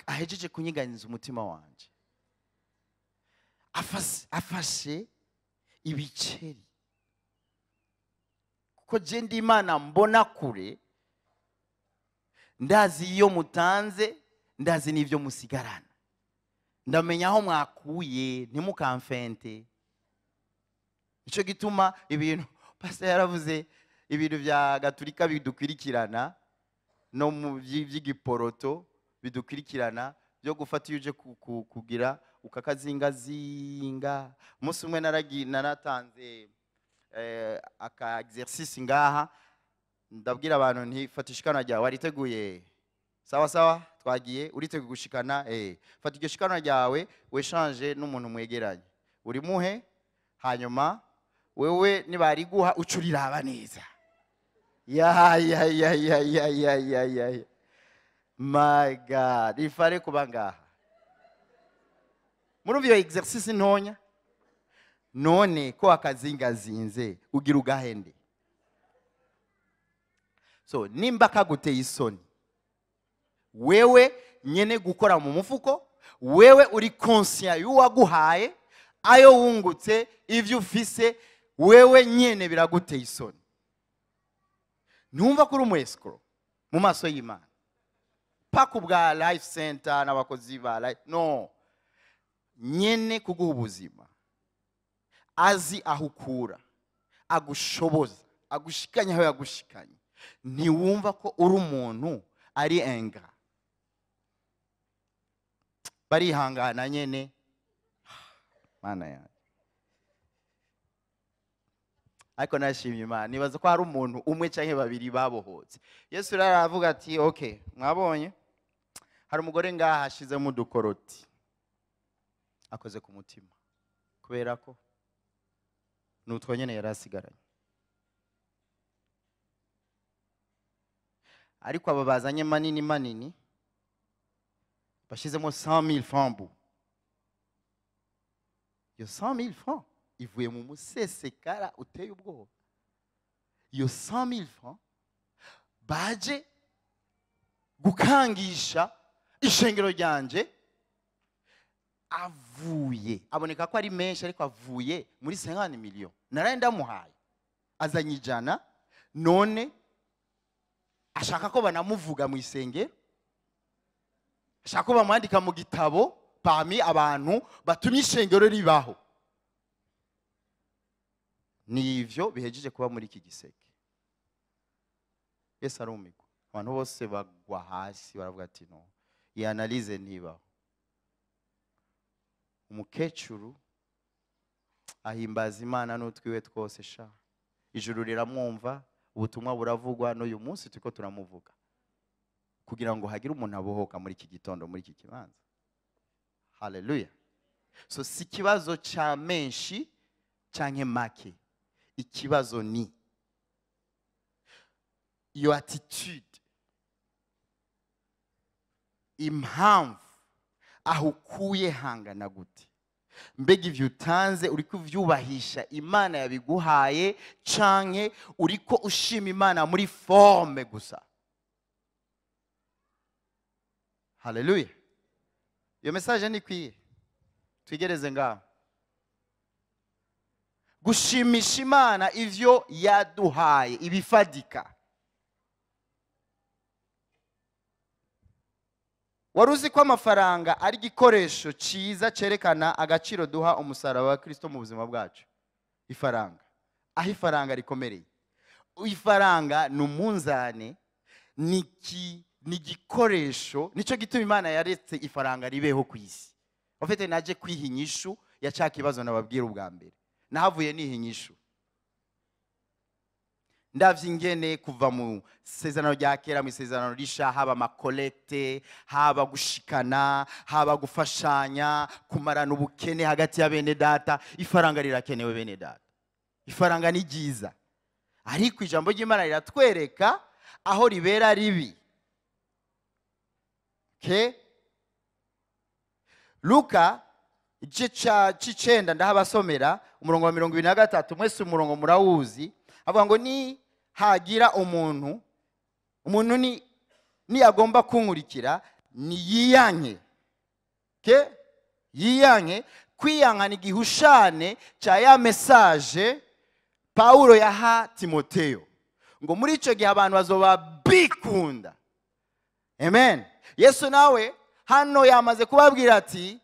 ahejeje kunyiganyiza umutima wanje, afashe ibiceri. Kuko je ndi Imana mbona kure, ndazi iyo mutanze, ndazi n'ivyo musigarana, ndamenya aho mwakuye, ntimukamfente. Ico gituma ibintu pastor yaravuze, ibintu vya gaturika bidukwirikirana no mu vy'igiporoto bidukwirikirana, byo gufata iyo uje kugira Ukakazingazinga. Umunsi umwe naratanze aka exercice ngaha, ndabwira abantu nti fata ishikanwa ryawe, wariteguye? Sawa sawa, twagiye. Uriteguye gushikana? Fata iryo shikanwa ryawe, weshanje n'umuntu mwegeranye, urimuhe, hanyuma wewe nibariguha uca uriraba neza. Ya ya ya ya ya ya ya ya, my God, ifare kuba ngaha. Murumva iyo exercice ntonya? None ko akazingazinze ugira ugahende. So nimba kaguteye isoni, wewe nyene gukora mu mufuko, wewe uri conscient y'uwaguhaye ayo wungutse, ivyo ufise, wewe nyene biraguteye isoni, ntumva ko uri umu escroc mu maso y'Imana? Paka ubwa Life Center n'abakozi ba Life, no nyene kuguha ubuzima, azi aho ukura, agushoboza, agushikanye aho yagushikanye, ntiwumva ko uri umuntu ari enga? Barihangana nyene. Mana yanjye, ariko nashimye Imana, nibaza ko hari umuntu umwe canke babiri babohotse. Yesu rero aravuga ati: "Okay, mwabonye hari umugore ngaha ashizemo udukoroti, akoze ku mutima, kubera ko nutwo nyene yari asigaranye. Ariko aba bazanye manini manini, bashizemo 100,000 francs bu, iyo 100,000 francs ivuye mu musesekara uteye ubwoba. Iyo 100,000 francs baje gukangisha ishengero ryanje, avuye, aboneka ko ari menshi, ariko avuye muri 50 millions naraye ndamuhaye, azanye 100, none ashaka ko banamuvuga mu isengero, ashaka ko bamwandika mu gitabo parmi abantu batumye ishengero ribaho." Ni ivyo bihejeje kuba muri iki giseke. Yesu arumigwa, abantu bose bagwa hasi, baravuga ati: "No, iyi analyse ntibaho." Umukecuru ahimbaza Imana n'utwiwe twose sha. Ijuru riramwumva, ubutumwa buravugwa, n'uyu munsi turiko turamuvuga kugira ngo hagire umuntu abohoka muri iki gitondo, muri iki kibanza. Haleluya! So si ikibazo ca menshi canke make, ikibazo ni iyo attitude, impamvu aho ukuye hangana gute. Mbega ivyo utanze uriko uvyubahisha Imana yabiguhaye, canke uriko ushima Imana muri forme gusa? Haleluya! Iyo message nikwiye twigereze ngaho. Gushimisha Imana ivyo yaduhaye ibifadika. Wari uzi ko amafaranga ari igikoresho cyiza cyerekana agaciro duha umusaraba wa Kristo mu buzima bwacu? Ifaranga, aho ifaranga rikomereye, ifaranga ni umunzane, ni igikoresho. Nicyo gituma Imana yaretse ifaranga ribeho ku isi. Ufite naje kwiha inyishu ya cya kibazo nababwira ubwa mbere, nahavuye niha inyishu. Ndavye ingene kuva mu sezerano rya kera, mu isezerano risha, haba ama collecte, haba gushikana, haba gufashanya, kumarana ubukene hagati ya bene data. Ifaranga rirakenewe, bene data, ifaranga ni ryiza, ariko ijambo ry'Imana riratwereka aho ribera ribi. Okay? Luka igice c'icenda, ndahabasomera umurongo wa 23. Mwese umurongo murawuzi. Avuga ngo: "Ni hagira umuntu ni niyagomba kunkurikira, ni yiyanke." Ke yiyanke, kwiyanka ni igihushane cya ya message Paulo yaha Timoteyo, ngo muri ico gihe abantu bazoba bikunda. Amen. Yesu nawe hano yamaze kubabwira ati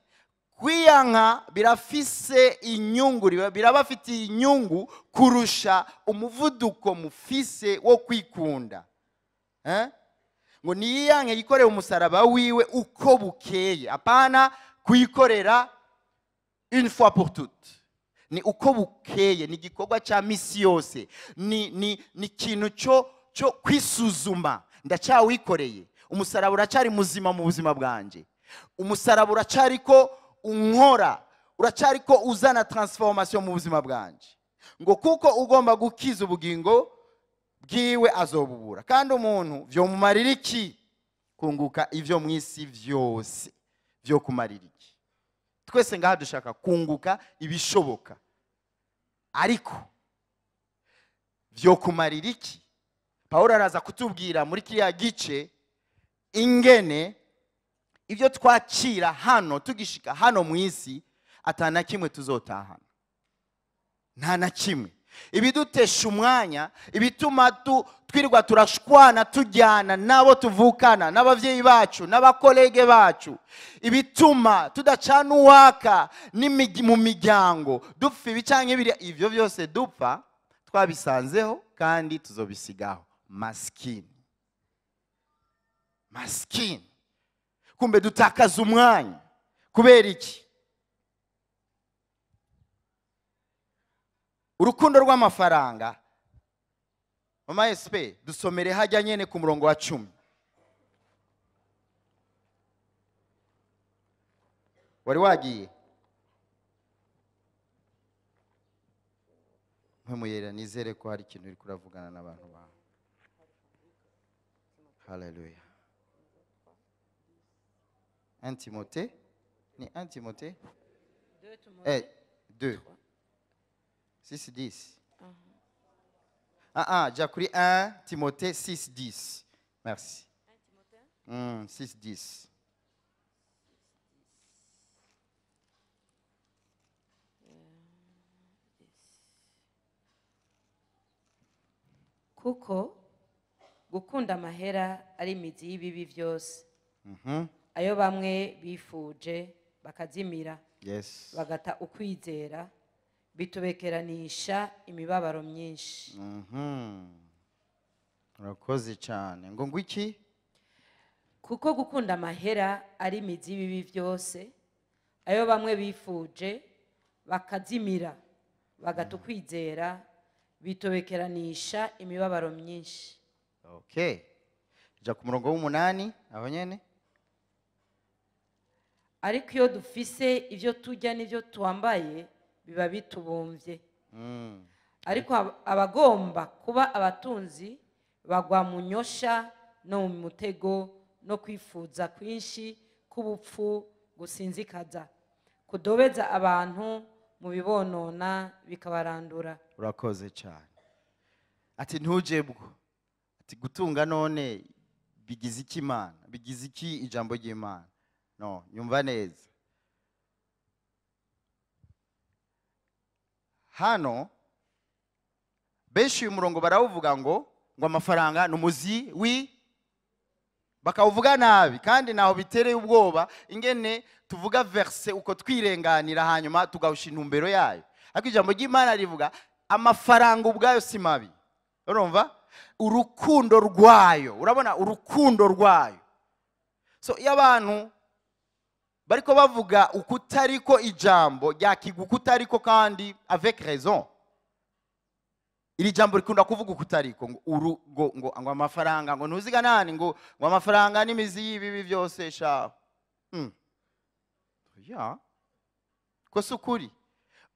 kwiyanka birafise inyungu, birabafitiye inyungu kurusha umuvuduko mufise wo kwikunda. Eh? Ngo niyiyanke, yikorere umusaraba wiwe uko bukeye, apana kuyikorera. Une fois pour toutes, ni uko bukeye, ni igikorwa cya misi yose, ni ikintu cyo kwisuzuma. Ndacyawikoreye umusaraba, uracyari muzima mu buzima bwanjye, umusaraba uracyari ko unkora, uracyari ko uzana transformation mu buzima bwanjye. Ngo kuko ugomba gukiza ubugingo bwiwe azobubura, kandi umuntu vyomumarira iki kunguka ivyo mu isi vyose? Vyo kumarira iki? Twese ngaha dushaka kunguka ibishoboka, ariko vyo kumarira iki? Pawulo araza kutubwira muri kiriya gice ingene ibyo twakira hano tugishika hano mu isi atana kimwe tuzotahana, nta na kimwe. Ibidutesha umwanya, ibituma twirirwa turashwana, tujyana n'abo tuvukana, n'abavyeyi bacu, n'abakolege bacu, ibituma tudacana uwaka mu miryango, dupfa ibi canke biriya, ivyo byose dupfa twabisanzeho kandi tuzobisigaho. Maskini, maskini. Kumbe dutakaza umwanya kubera iki? Urukundo rw'amafaranga. Mama SP, dusomere hajya nyene ku murongo wa 10. Wari wagiye mpemuyera, nizere ko hari ikintu uri kuravugana n'abantu bawe. Haleluya. 1 Timothée, ni 1 Timothée 2 6 10. Ah, j'ai pris 1 Timothée 6 10. Merci. 6 10.
Kuko gukunda amahera ari imizi y'ibibi byose. Ayo bamwe bifuje bakazimira, bagata ukwizera, bitubekeranisha imibabaro myinshi.
Urakoze cyane. Ngo ngwiki?
Kuko gukunda amahera ari imizi y'ibibi byose, ayo bamwe bifuje bakazimira, bagata ukwizera, bitobekeranisha imibabaro myinshi.
Okay. Ja ku murongo w'umunani aho nyene.
Ariko iyo dufise ivyo turya n'ivyo twambaye biba bitubumvye. Ariko abagomba kuba abatunzi bagwa mu nyosha no mu mutego no kwifuza kwinshi k'ubupfu gusinzikaza, kudobeza abantu mu bibonona bikabarandura.
Urakoze cyane. Ati ntujebwo, ati gutunga none bigize iki Imana, bigize iki ijambo ry'Imana? No, nyumva neza. Hano benshi uyu murongo barawuvuga ngo amafaranga ni umuzi wi, bakawuvuga nabi, kandi naho bitereye ubwoba ingene tuvuga verse uko twirenganira hanyuma tugahusha intumbero yayo. Ariko ijambo ry'Imana rivuga amafaranga ubwayo si mabi. Urumva? Urukundo rwayo, urabona urukundo rwayo. So iyo abantu bariko bavuga ukutariko ijambo ryakigwa ukutariko, kandi avec raison, iri jambo rikunda kuvuga ukutariko, ngo ngo ngo amafaranga ngo ntuziga nani, ngo amafaranga n'imizi y'ibibi byose sha. Ya ko sukuri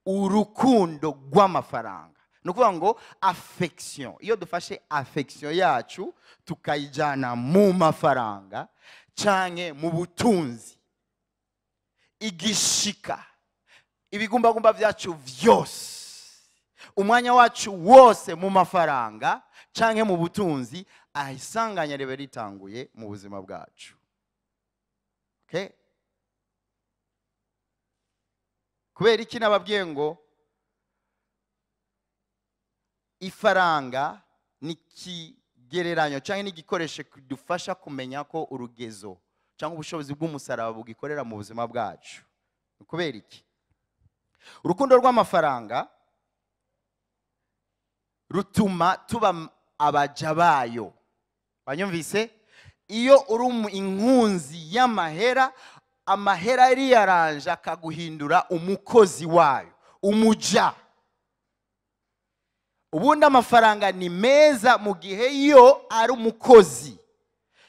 urukundo rw'amafaranga ni ukuvuga ngo affection. Iyo dufashe affection yacu tukayijana mu mafaranga canke mu butunzi, igishika ibigumbagumba byacu vyose, umwanya wacu wose mu mafaranga canke mu butunzi, ahisanganya ribe ritanguye mu buzima bwacu. Okay? Kubera iki nababwiye ngo ifaranga ni kigereranyo canke n'igikoresho kidufasha kumenya ko urugezo cyangwa ubushobozi bw'umusaraba bugikorera mu buzima bwacu? Kubera iki? Urukundo rw'amafaranga rutuma tuba abaja bayo. Banyumvise? Iyo uri inkunzi y'amahera, Amahera yariyaranje akaguhindura umukozi wayo, umuja. Ubundi amafaranga ni meza mu gihe yo ari umukozi,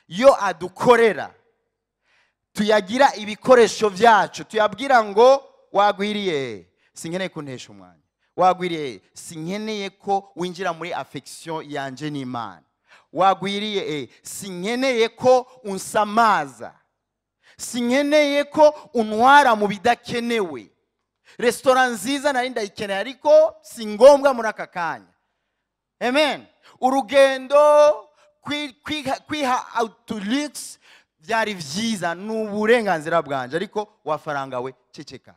yo adukorera, tuyagira ibikoresho byacu, tuyabwira ngo wagwiriye, sinkeneye kuntesha umwanya, wagwiriye, sinkeneye ko winjira muri affection yanje n'Imana, wagwiriye, sinkeneye ko unsamaza, sinkeneye ko untwara mu bidakenewe. Restaurant nziza nari ndayikeneye ariko si ngombwa muri aka kanya. Amen. Urugendo kwiha autolux byari vyiza, n'uburenganzira bwanje, ariko wafaranga we ceceka.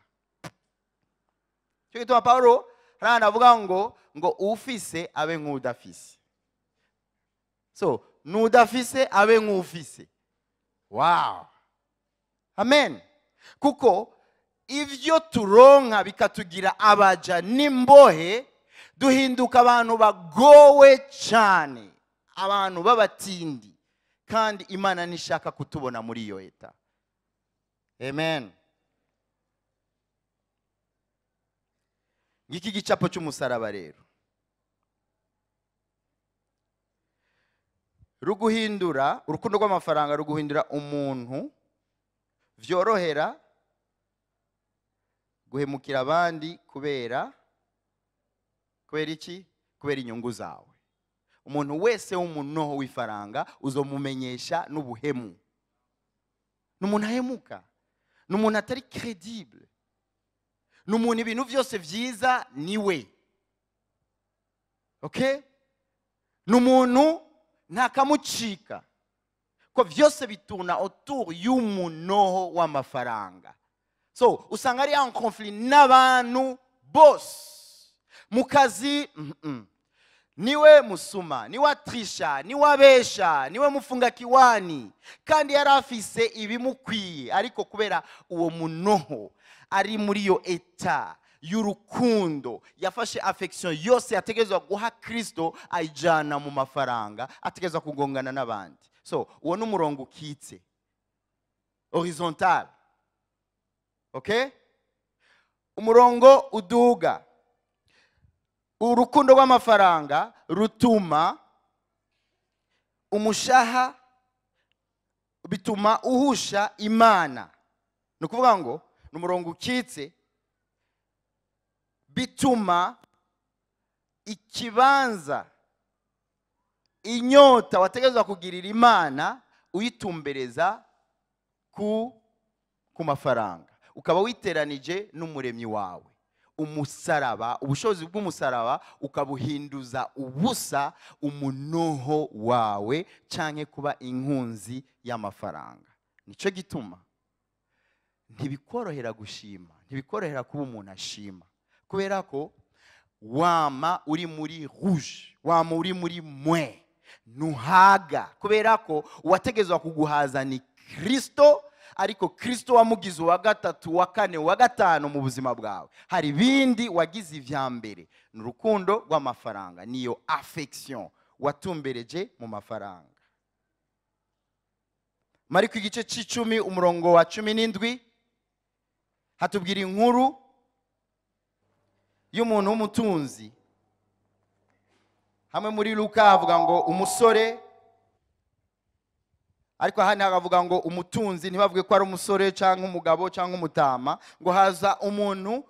Cyo gituma Paulo aranavuga ngo ufise abe nk'udafise. So n'udafise abe nk'ufise. Wow. Amen. Kuko ivyo turonka bikatugira abaja n'imbohe, duhinduka abantu bagowe cyane, abantu b'abatindi, kandi Imana nishaka kutubona muri iyo eta. Amen. Ngiki gicapo cy'umusaraba rero ruguhindura, urukundo rw'amafaranga ruguhindura umuntu vyorohera guhemukira abandi kubera iki? Kubera inyungu zawe. Umuntu wese w'umunoho w'ifaranga uzomumenyesha n'ubuhemu. N'umuntu ahemuka, n'umuntu atari credible, n'umuntu ibintu byose vyiza niwe. Okay? N'umuntu ntakamucika, ko vyose bituna autour y'umunoho w'amafaranga. So usanga ari en conflit n'abantu bose mu kazi. Niwe musuma, niwe atrisha, niwe abesha, niwe mufunga kiwani, kandi yarafise ibimukwiye, ariko kubera uwo munoho ari muri yo eta y'urukundo, yafashe affection yose yategezwa guha Kristo ayijana mu mafaranga, ategezwa kugongana n'abandi. So uwo n'umurongo ukitse, horizontal. Okay? Umurongo uduga. Urukundo rw'amafaranga rutuma umushaha, bituma uhusha Imana. Nukuvuga ngo n'umurongo ukitse bituma ikibanza, inyota wategezwa kugirira Imana uyitumbereza ku mafaranga, ukaba witeranije n'umuremyi wawe. Umusaraba, ubushobozi bw'umusaraba ukabuhinduza ubusa umunoho wawe, canke kuba inkunzi y'amafaranga. Nico gituma ntibikorohera gushima, ntibikorohera kuba umuntu ashima, kubera ko wama uri muri rouge, wama uri muri mwe, ntuhaga, kubera ko uwategezwa kuguhaza ni Kristo, ariko Kristo wamugize wa gatatu, wa kane, wa gatanu mu buzima bwawe. Hari bindi wagize ivya mbere, ni urukundo rw'amafaranga, niyo affection watumbereje mu mafaranga. Mariko igice c'icumi umurongo wa 17 hatubwira inkuru y'umuntu w'umutunzi. Hamwe muri Luka havuga ngo umusore, ariko hano hakavuga ngo umutunzi, ntibavuge ko ari umusore cyangwa umugabo cyangwa umutama, ngo haza umuntu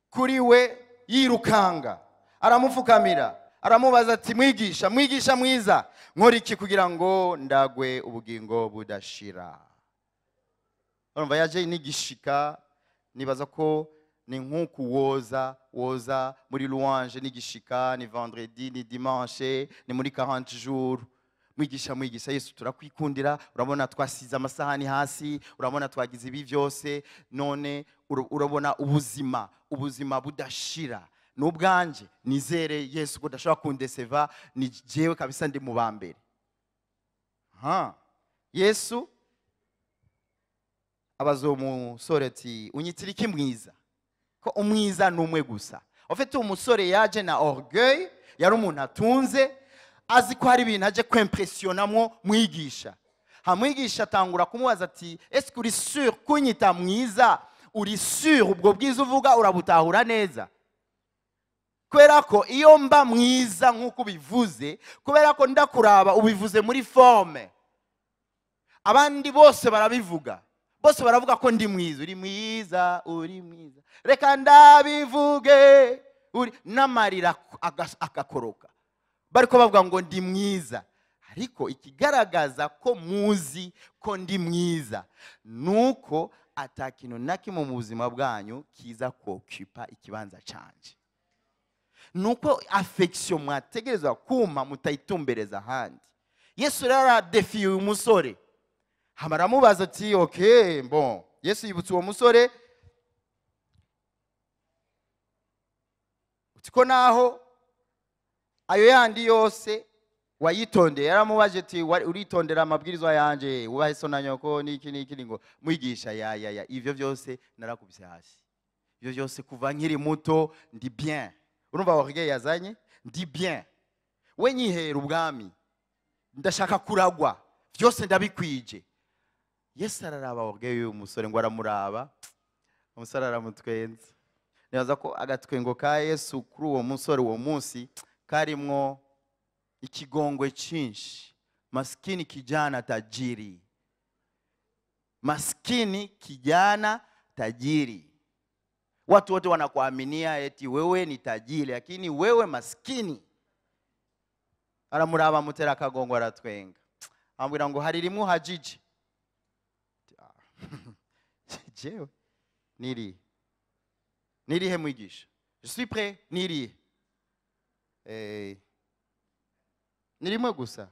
kuri we yirukanga, aramupfukamira, aramubaza ati mwigisha, mwigisha mwiza, nkora iki kugira ngo ndagwe ubugingo budashira? Urumva yaje n'igishika, nibaza ko ni nkuku woza muri louange n'igishika, ni vendredi, ni dimanche, ni muri 40 jours. Mwigisha, mwigisha Yesu turakwikundira, urabona twasize amasahani hasi, urabona twagize ibi byose, none urabona ubuzima, ubuzima budashira n'ubwanje, nizere Yesu ko udashobora kundeseva, ni jewe kabisa ndi mu bambere. Yesu abaza uwo musore ati unyitira iki mwiza? Ko umwiza ni umwe gusa. Ufite umusore yaje na orgueil, yari umuntu atunze, azi ko hari ibintu aje kwimpressionamwo mwigisha. Hamwigisha atangura kumubaza ati est-ce que uri sûr kunyita mwiza? Uri sûr ubwo bwiza uvuga urabutahura neza? Kubera ko iyo mba mwiza nk'uko ubivuze, kubera ko ndakuraba ubivuze muri forme, abandi bose barabivuga, bose baravuga ko ndi mwiza. Uri mwiza, uri mwiza, reka ndabivuge, uri n'amarira agakoroka, bariko bavuga ngo ndi mwiza. Ariko ikigaragaza ko muzi ko ndi mwiza nuko atakintu na kimwe mu buzima bwanyu kiza kokupa ikibanza canje, nuko affection mwategerezwa kuma mutayitumbereza ahandi. Yesu rero aradefiye uyu musore, hamaramubaza ati okay bon. Yesu yibutse uwo musore uti ko naho ayo yandi yose wayitondeye, yaramubaje ati uritondera amabwirizwa yanje, wubahe so na nyoko niki niki, ngo mwigisha ya ya ya, ivyo byose narakubise hasi, ivyo byose kuva nkiri muto ndi bien. Urumva orgueil yazanye, ndi bien, we nyihera ubwami, ndashaka kuragwa, byose ndabikwije. Yesu araraba orgueil y'uyu musore, ngo aramuraba, umusore aramutwenza. Nibaza ko agatwengo ka Yesu kuri uwo musore uwo munsi karimwo ikigongwe cinshi. Maskini kijana tajiri, maskini kijana tajiri. Watu wote wanakuaminia eti wewe ni tajiri, lakini wewe maskini. Aramuraba mutera akagongo aratwenga, ambwira ngo hari rimwe hajiji. Jewe niri nirihe mwigisha? Je suis prêt, niri nirimwe gusa.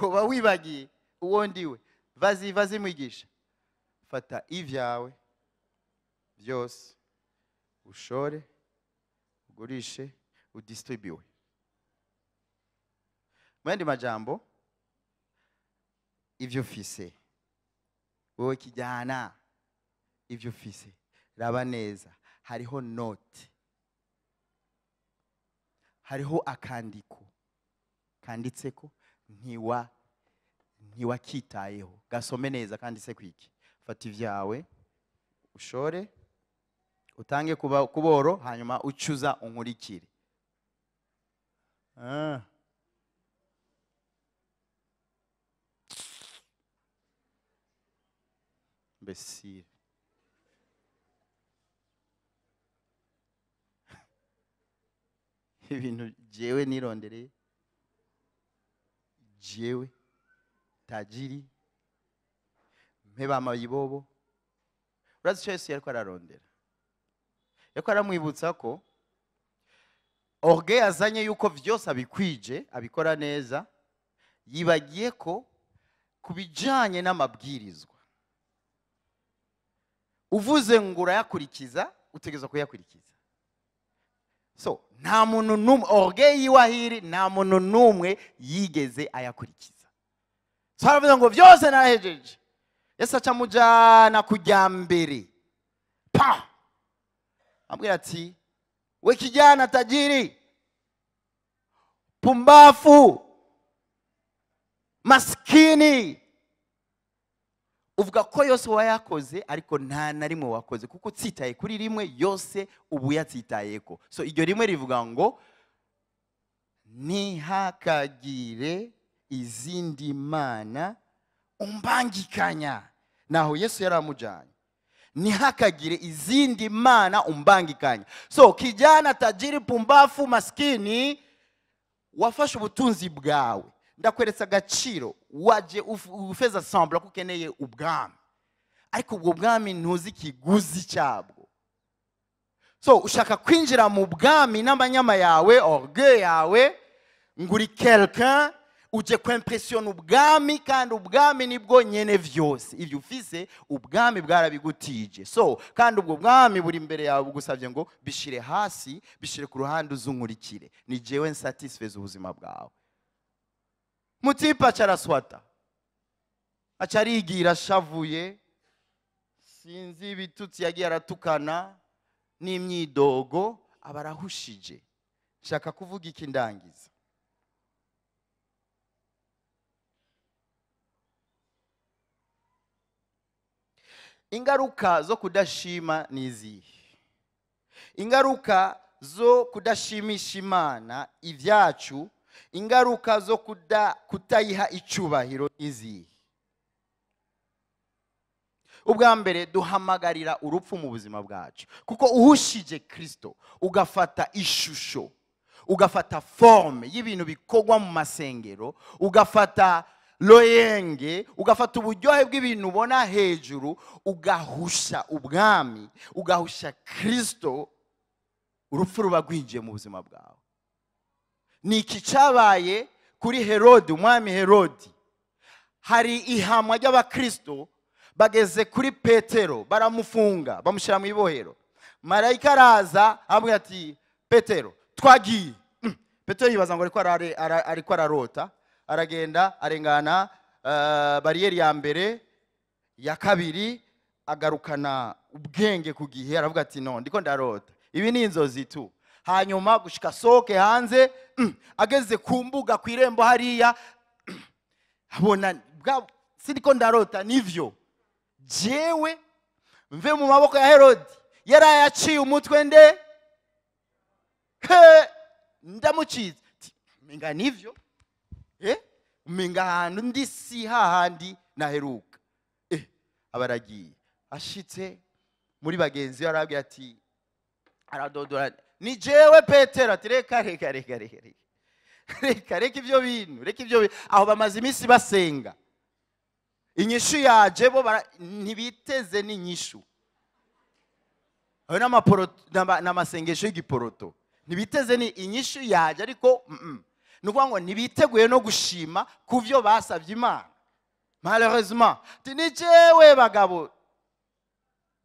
Uba wibagiye uwo ndiwe. Vazi vazi mwigisha, fata ivyawe byose ushore ugurishe udistribue. Mwandi majambo, ivyo ufise wewe kijana, ivyo ufise raba neza, hariho note, hariho akandiko kanditseko ntiwakitayeho, gasome neza kanditse kwiki. Fata ivyawe ushore utange kuboro, hanyuma ucuza unkurikire. Mbesire ibintu jewe nirondereye, jewe tajiri mpeba amayibobo. Urazi icyo Yesu yariko ararondera? Yariko aramwibutsa ko orgueil azanye yuko vyose abikwije abikora neza, yibagiye ko kubijanye n'amabwirizwa uvuze ngo urayakurikiza, utegerezwa kuyakurikiza. So nta muntu n'umwe orgueil yiwahiri, nta muntu n'umwe yigeze ayakurikiza. So aravuga ngo vyose narahejeje. Yesu aca amujana kujya mbere, pa ambwira ati we kijana tajiri, pumbafu, maskini, uvuga ko yose wayakoze ariko nta na rimwe wakoze, kuko utsitaye kuri rimwe yose ubu yatsitayeko. So iryo rimwe rivuga ngo ntihakagire izindi mana umbangikanya. Naho Yesu yaramujanye, ntihakagire izindi mana umbangikanya. So kijana tajiri, pumbafu, maskini, wafashe ubutunzi bwawe, ndakweretse agaciro, waje ufeza sembla ko ukeneye ubwami, ariko ubwo bwami ntuzi ikiguzi cyabwo. So ushaka kwinjira mu bwami n'amanyama yawe, orgueil yawe, ngo uri quelqu'un, uje kwimpressiona ubwami, kandi ubwami nibwo nyene vyose. Ivyo ufise ubwami bwarabigutije. So kandi ubwo bwami buri imbere yawe bugusavye ngo bishire hasi, bishire ku ruhande uzunkurikire, ni jewe nsatisfeze ubuzima bwawe. Mutipa acaraswata, acarigira ashavuye, sinzi ibitutsi yagiye aratukana n'imyidogo, abarahushije. Shaka kuvuga iki ndangiza. Ingaruka zo kudashima ni izihe? Ingaruka zo kudashimisha Imana ibyacu, ingaruka zo kutayiha icyubahiro ni izihe? Ubwa mbere, duhamagarira urupfu mu buzima bwacu, kuko uhushije Kristo, ugafata ishusho, ugafata forme y'ibintu bikorwa mu masengero, ugafata loyenge, ugafata uburyohe bw'ibintu ubona hejuru, ugahusha ubwami, ugahusha Kristo, urupfu ruba rwinjiye mu buzima bwawe. Ni iki cyabaye kuri Herodi, umwami Herodi? Hari ihamwa ry'abakristo, bageze kuri Petero baramufunga, bamushyira mu ibohero. Marayika araza amubwira ati: "Petero, twagiye." Petero yibaza ngo ariko ararota. Aragenda, arengana bariyeri ya mbere, ya kabiri, agarukana ubwenge ku gihe, aravuga ati: "No, ndiko ndarota, ibi ni inzozi tu." Hanyuma gushika sohoke hanze, ageze ku mbuga, ku irembo hariya, abona sindiko ndarota, nivyo, jewe mve mu maboko ya Herodi yari yaciye umutwe nde he ndamucize. Menga nivyo, umenga ahantu ndi si hahandi naheruka. Abaragiye, ashitse muri bagenzi be arababwira ati, aradodora: "Ni jewe Petero." Ati: "Reka, reka, reka, reka, reka, reka, reka ibyo bintu, reka ibyo bintu." Aho bamaze iminsi basenga, inyishu yaje, bo ntibiteze n'inyishu. Ayo n'amasengesho y'igiporoto, ntibiteze ni inyishu yaje, ariko ni ukuvuga ngo ntibiteguye no gushima ku byo basabye Imana, malheureusement. Ati: "Ni jewe bagabo."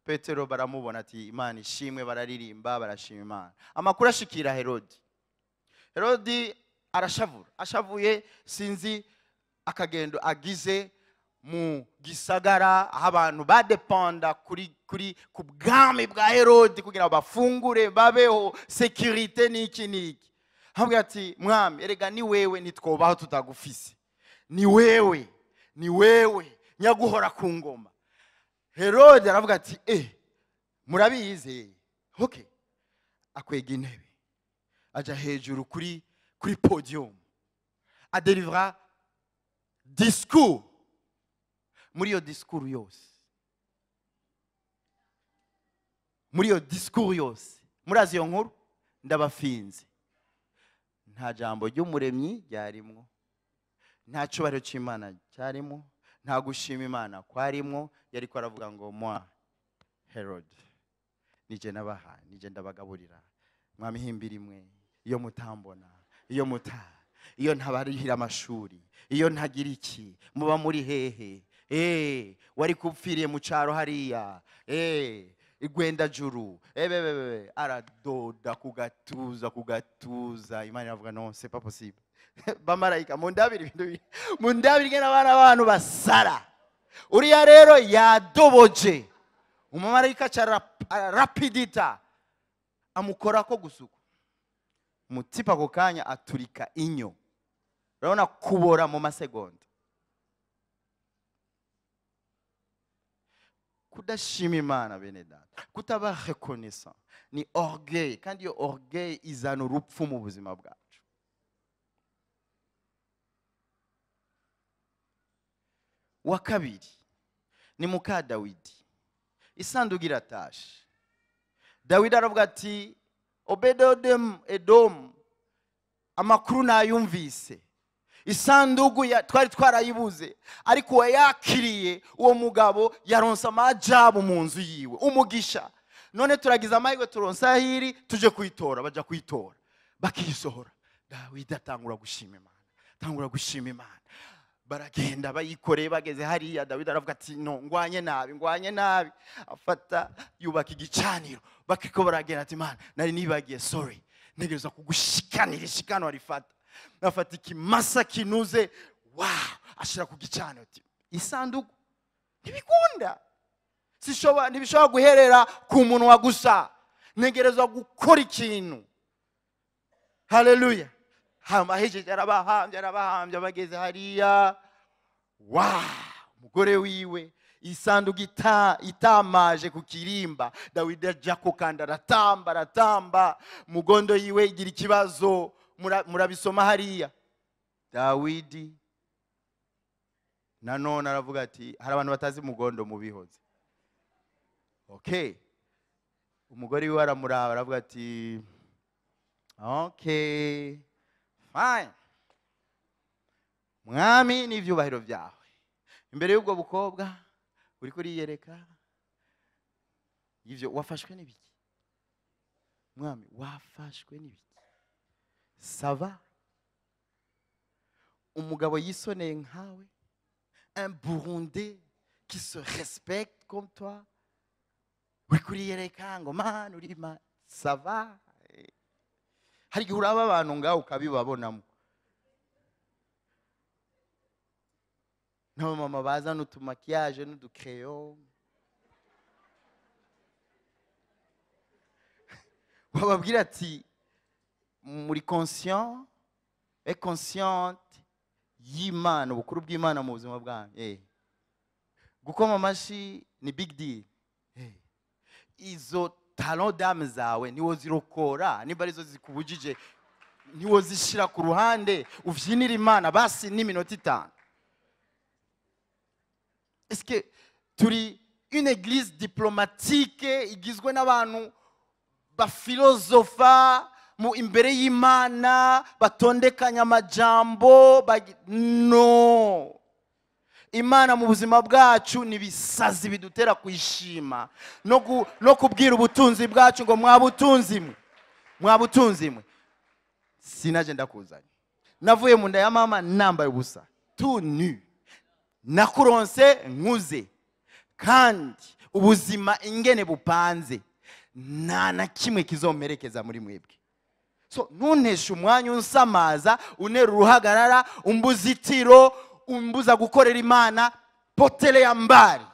Petero baramubona, ati: "Imana ishimwe." Bararirimba, barashima Imana. Amakuru ashikira Herodi. Herodi arashavura, ashavuye, sinzi akagendo agize mu gisagara aho abantu badepanda kuri ku bwami bwa Herodi kugira ngo bafungure, babeho, sécurité n'iki n'iki. Hamwe ati: "Mwami, erega ni wewe, ntitwobaho tutagufise, ni wewe, ni wewe nyaguhora ku ngoma." Herode aravuga ati: "Murabizi, okay." Akwega intebe, aja hejuru kuri podium, adelivra discours. Muri iyo discours yose, muri iyo discours yose, murazi iyo nkuru, ndabafinze, nta jambo ry'umuremyi ryarimwo, nta cyubahiro cy'Imana cyarimo, nta gushima Imana kwarimwo. Yariko aravuga ngo: "Moi Herod, nije nabaha, nije ndabagaburira, mwamihimbira imwe, iyo mutambona, iyo muta, iyo ntabarihira amashuri, iyo ntagira iki, muba muri hehe? Wari kupfiriye mu cyaro hariya, igwenda juru ebebebe." Aradoda ku gatuza, ku gatuza. Imana iravuga: "Non, c'est pas possible." Bamarayika, mundabire ibintu, mundabire ingene abana abantu basara. Uriya rero yadoboje, umumarayika aca rapidita amukorako gusuku mutipa, ako kanya aturika inyo. Urabona kubora mu masegonda. Kudashima Imana, bene data, kutaba reconnaissant ni orgueil, kandi iyo orgueil izana urupfu mu buzima bwacu. Wa kabiri ni muka Dawidi. Isanduku iratashe. Dawidi aravuga ati: "Obedodem Edom, amakuru nayumvise, isanduku twari twarayibuze, ariko uwayakiriye, uwo mugabo yaronse amajabu mu nzu yiwe, umugisha. None turagize amahirwe, turonse ahiri, tuje kuyitora." Baja kuyitora, bakiyisohora, Dawidi atangura gushima Imana, atangura gushima Imana. Baragenda bayikoreye, bageze hariya, Dawidi aravuga ati: "No, ngwanye nabi, ngwanye nabi." Afata yubaka igicaniro. Bakiko baragenda, ati: "Imana, nari nibagiye, sorry, ntegereza kugushikanira ishikano." Arifata, afata ikimasa kinuze, wow, ashira ku gicaniro. Ati: "Isanduku ntibikunda, sishobora, ntibishobora guherera ku munwa gusa, ntegerezwa gukora ikintu." Haleluya! Hama ahejeje, arabahambye, arabahambye, bageze hariya, wa umugore wiwe Isanduku itamaje ku kirimba, Dawidi ajako kandi aratamba aratamba, mugondo yiwe igira ikibazo, murabisoma hariya. Dawidi nanone aravuga ati hari abantu batazi mugondo mubihoze. Okay, umugore wiwe aramuraba aravuga ati okay fine, mwami n'ivyubahiro byawe imbere y'ubwo bukobwa uri kuriyereka ivyo wafashwe n'ibiki mwami, wafashwe n'ibiki? Sava umugabo yisoneye nkawe, un Burundais qui se respecte comme toi, uri kuriyereka ngo man uri ma sava. Hari igihe uraba abantu ngaho ukabibabonamo, n'abamama bazana utumakiyaje n'udukeyo, wababwira ati muri conscient et consciente y'Imana, ubukuru bw'Imana mu buzima bwanyu. Gukoma amashi ni big deal. Izo talon d'âme zawe niwo zirokora, niba arizo zikubujije niwo zishira ku ruhande uvyinira Imana basi n'iminota 5. Est-ce que turi une église diplomatique igizwe n'abantu bafilosofa mu imbere y'Imana, batondekanya amajambo? No, Imana mu buzima bwacu ni bisazi bidutera kwishima no kubwira ubutunzi bwacu ngo mwabutunzi mwe, mwabutunzi mwe, sinaje ndakuzanye, navuye mu nda ya mama nambaye ubusa, tout nu, nakuronse nkuze, kandi ubuzima ingene bupanze nta na kimwe kizomerekeza muri mwebwe. So ntunteshe umwanya unsamaza, unera uruhagarara, umbuzitiro, umbuza gukorera Imana, potele ya mbari.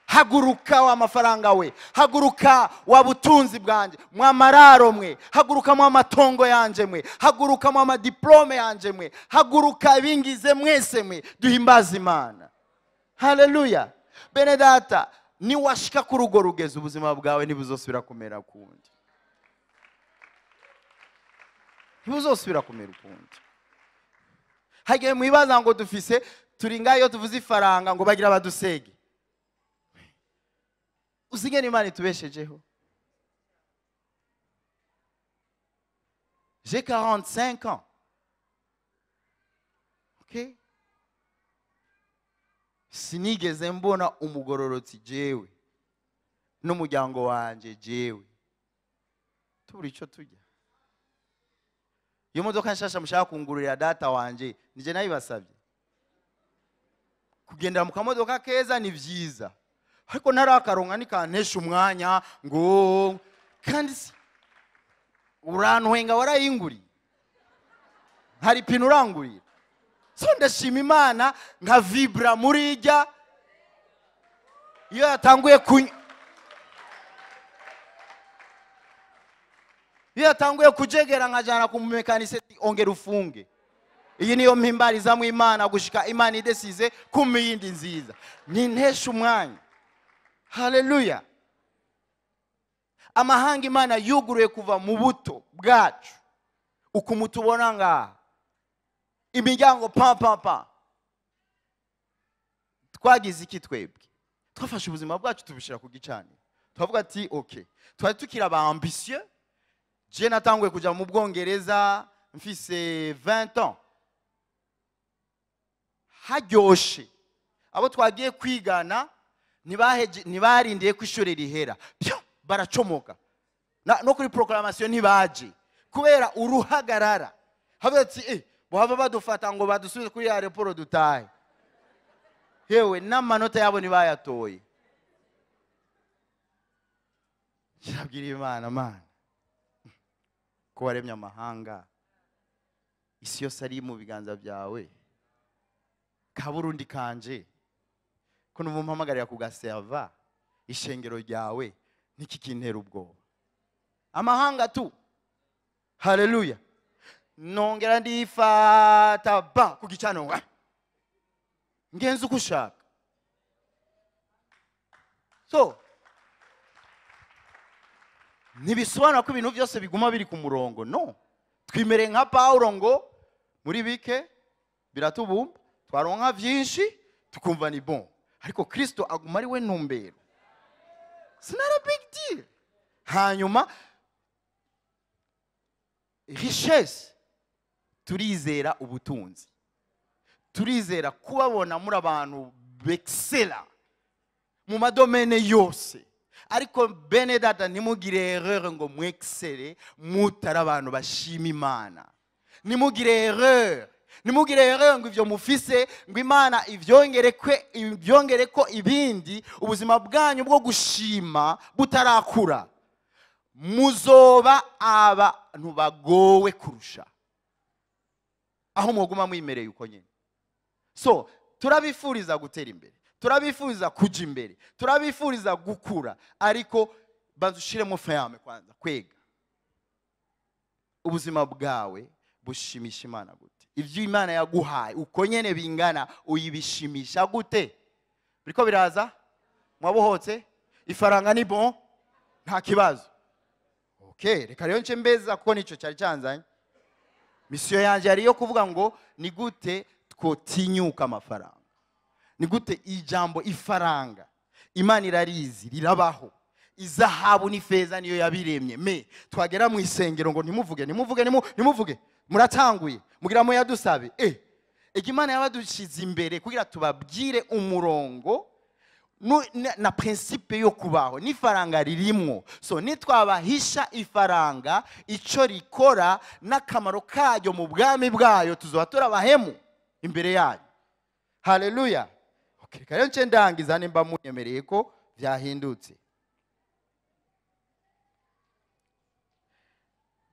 Haguruka wa mafaranga we, haguruka wa butunzi bwanje, mwa mararo mwe, haguruka mwa matongo yanje mwe, haguruka mwa madiplome yanje mwe, haguruka bingize mwese mwe, duhimbaze Imana. Haleluya. Bene data, ni washika ku rugo rugeze ubuzima bwawe ntibuzosubira kumera ukundi. Ntibuzosubira kumera ukundi. Hagiye mwibaza ngo dufise turi ngayo tuvuze ifaranga ngo bagira badusege. Uzingene Imana itubeshejeho. J'ai 45 ans. Okay? Sinigeze mbona umugororotsi jewe n'umuryango wanje jewe tubura ico tujya. Iyo modoka nshasha mushaka kungurira data wanje nije nayibasabye. Kugendera mu kamodoka keza ni vyiza, ariko ntarakaronka nikantesha umwanya ngo kandi urantwenga warayinguriye, hari pin urangurira. So ndashima Imana nka vibra murijya iyo yatanguye iyo yatanguye kujegera nkajana ku mekanise ongera ufunge. Iyi niyo mpimbariza mu Imana gushika Imana idesize kuma yindi nziza. Nintesha umwanya. Haleluya. Amahanga Imana yuguruye kuva mu buto bwacu ukumutubona ngaha imiryango pa pa pa. Twagize iki twebwe? Twafashe ubuzima bwacu tubishira ku gicaniro, twavuga ati okay, twari tukira ba ambitieux. Je natanguye kuja mu Bwongereza mfise 20 ans, haryoshe. Abo twagiye kwigana ntibarindiye ko ishuri rihera, baracomoka no kuri proclamation ntibaje kubera uruhagarara. Havuga ati bohava badufata ngo badusubize kuri aéroport dutahe. Yewe n'amanota yabo ntibayatoye. Kirabwira Imana, Mana ko waremye amahanga, isi yose ari mu biganza byawe, kaburundi kanje ko numva mpamagarira kugaserva ishengero ryawe, niki kintera ubwoba? Amahanga tu. Haleluya. Nongera ndifata ba ku gicaniro ngenza uko ushaka. So ntibisobanura ko ibintu byose biguma biri ku murongo. No, twimereye nka Pawulo ngo muri bike biratubumba, twaronka byinshi tukumva ni bon, ariko Kristo aguma ari we ntumbero. It's not a big deal. Hanyuma richesse, turizera ubutunzi, turizera kubabona muri abantu bexcella mu madomene yose. Ariko bene data, ntimugire erreur ngo mwexcelle mutari abantu bashima Imana. Ntimugire erreur, ntimugire erreur ngo ivyo mufise ngo Imana ivyongere ko ibindi. Ubuzima bwanyu bwo gushima butarakura, muzoba abantu bagowe kurusha aho mwoguma mwimereye uko nyene. So turabifuriza gutera imbere, turabifuriza kuja imbere, turabifuriza gukura, ariko banza ushiremo ferme kwanza kwega. Ubuzima bwawe bushimisha Imana gute? Ivyo Imana yaguhaye uko nyene bingana uyibishimisha gute? Biriko biraza? Mwabohotse? Ifaranga ni bon, nta kibazo. Okay, reka rero nce mbeza kuko nico cyari cyanzanye. Mission yanje yari yo kuvuga ngo ni gute twotinyuka amafaranga, ni gute ijambo ifaranga Imana irarizi rirabaho, izahabu n'ifeza niyo yabiremye. Me twagera mu isengero ngo ntimuvuge, ntimuvuge, ntimuvuge, muratanguye mugira muyadusabe. Imana yabadushize imbere kugira tubabwire umurongo na principe yo kubaho. N'ifaranga ririmwo. So nitwabahisha ifaranga ico rikora n'akamaro kayo mu bwami bwayo, tuzoba turabahemu imbere yanyu. Haleluya. Okay, reka rero nce ndangiza nimba munyemereye ko vyahindutse.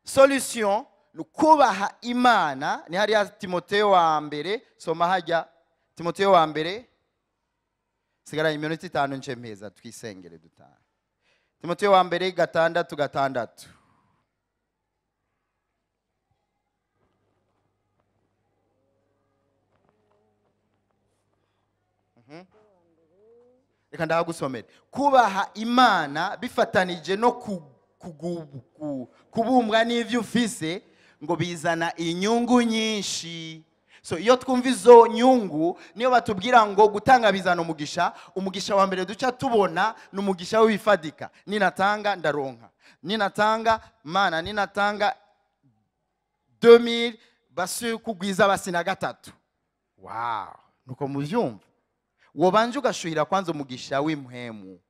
Solution ni kubaha Imana. Ni hariya Timoteyo wa mbere, soma hajya Timoteyo wa mbere, sigara iminota 5 nce mpeza twisengere dutahe. Timoteyo wa mbere 6:6. Reka ndagusomere. Kubaha Imana bifatanije no kubumbwa n'ivyo ufise ngo bizana inyungu nyinshi. So iyo twumva izo nyungu, niyo batubwira ngo gutanga bizana umugisha. Umugisha wa mbere duca tubona ni umugisha w'ibifadika. Ninatanga ndaronka, ninatanga mana, ninatanga 2000 basi kugwiza basi na 3. Wow, nuko muvyumva. Wobanje ugashuhira kwanza umugisha w'impwemu,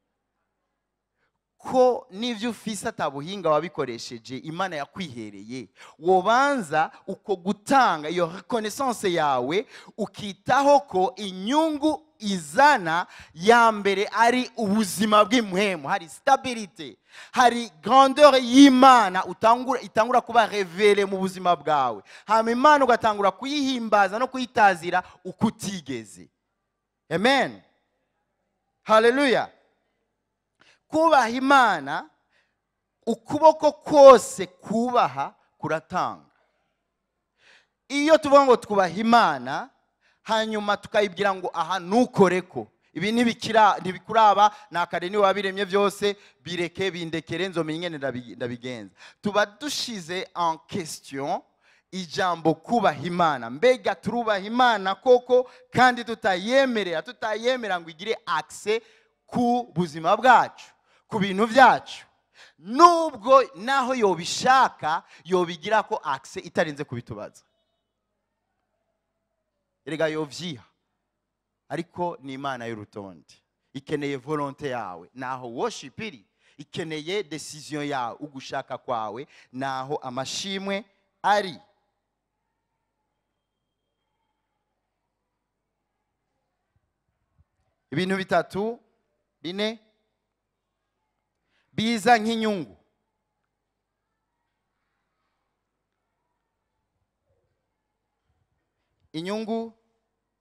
ko n'ivyo ufise atabuhinga wabikoresheje Imana yakwihereye. Wobanza uko gutanga iyo reconnaissance yawe, ukitaho ko inyungu izana ya mbere ari ubuzima bw'impwemu, hari stabilité, hari grandeur y'Imana itangura kuba révélée mu buzima bwawe. Hama Imana ugatangura kuyihimbaza no kuyitazira ukutigeze. Amen. Haleluya. Kubaha Imana, ukuboko kose kubaha kuratanga. Iyo tuvuga ngo twubaha Imana hanyuma tukayibwira ngo aha nukoreko, ibi ntibikuraba, nakare ni wabiremye byose, bireke bindekere nzomenye ingene ndabigenza, tuba dushize en question ijambo kubaha Imana. Mbega turubaha Imana koko kandi tutayemera ngo igire accès ku buzima bwacu, ku bintu byacu? Nubwo naho yobishaka yobigira ko accès itarinze kubitubaza, erega yovyiha. Ariko ni Imana y'urutonde, ikeneye volonté yawe, naho worship iri, ikeneye decision yawe, ugushaka kwawe, naho amashimwe ari. Ibintu 3 4 biza nk'inyungu. Inyungu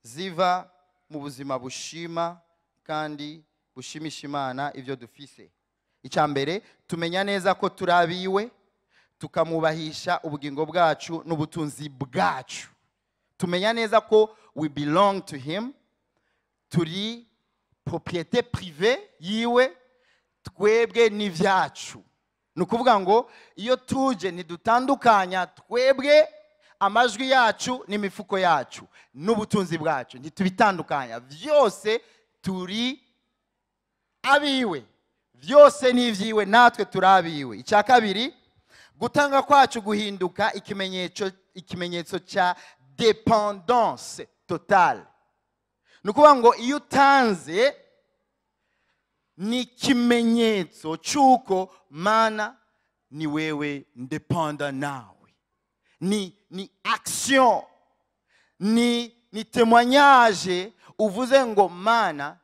ziva mu buzima bushima kandi bushimisha Imana ivyo dufise. Icya mbere, tumenya neza ko turabiwe, tukamubahisha ubugingo bwacu n'ubutunzi bwacu. Tumenya neza ko we belong to him, turi Propriété privée yiwe, twebwe n'ivyacu. Ni ukuvuga ngo iyo tuje ntidutandukanya twebwe, amajwi yacu n'imifuko yacu n'ubutunzi bwacu, ntitubitandukanya. Byose turi abiwe, byose ni ibyiwe, natwe turi abiwe. Icya kabiri, gutanga kwacu guhinduka ikimenyetso cya dépendance totale. Ni ukuvuga ngo iyo utanze ni ikimenyetso cy'uko Mana ni wewe ndepanda nawe, ni action, ni témoignage. Uvuze ngo Mana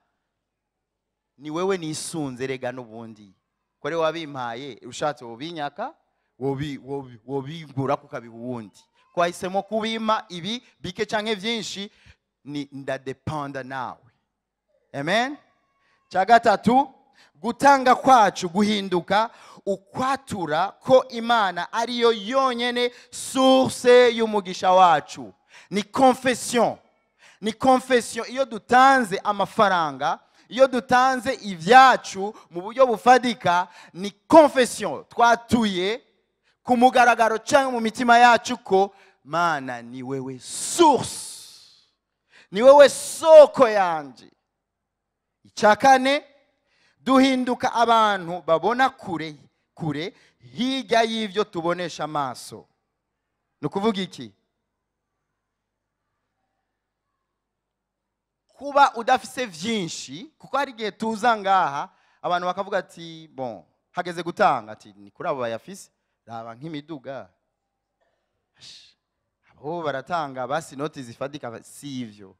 ni wewe nisunze, rega n'ubundi kore wabimpaye, ushatse wobinyaka, wobigura kukabiha uwundi, ko wahisemo kubima ibi bike canke byinshi, ni ndadepanda nawe. Amen. Cya gatatu, gutanga kwacu guhinduka ukwatura ko Imana ariyo yonyene source y'umugisha wacu. Ni confession, ni confession. Iyo dutanze amafaranga, iyo dutanze ibyacu mu buryo bufadika, ni confession twatuye ku mugaragaro cyangwa mu mitima yacu ko Mana ni wewe source, ni wewe soko yanje. Icya kane, duhinduka abantu babona kure kure hirya y'ibyo tubonesha amaso. Ni ukuvuga iki? Kuba udafise vyinshi, kuko hari igihe tuza ngaha abantu bakavuga ati bon, hageze gutanga, ati ni kuri abo bayafise, raba nk'imiduga abo baratanga basi noti zifadika. Si ivyo,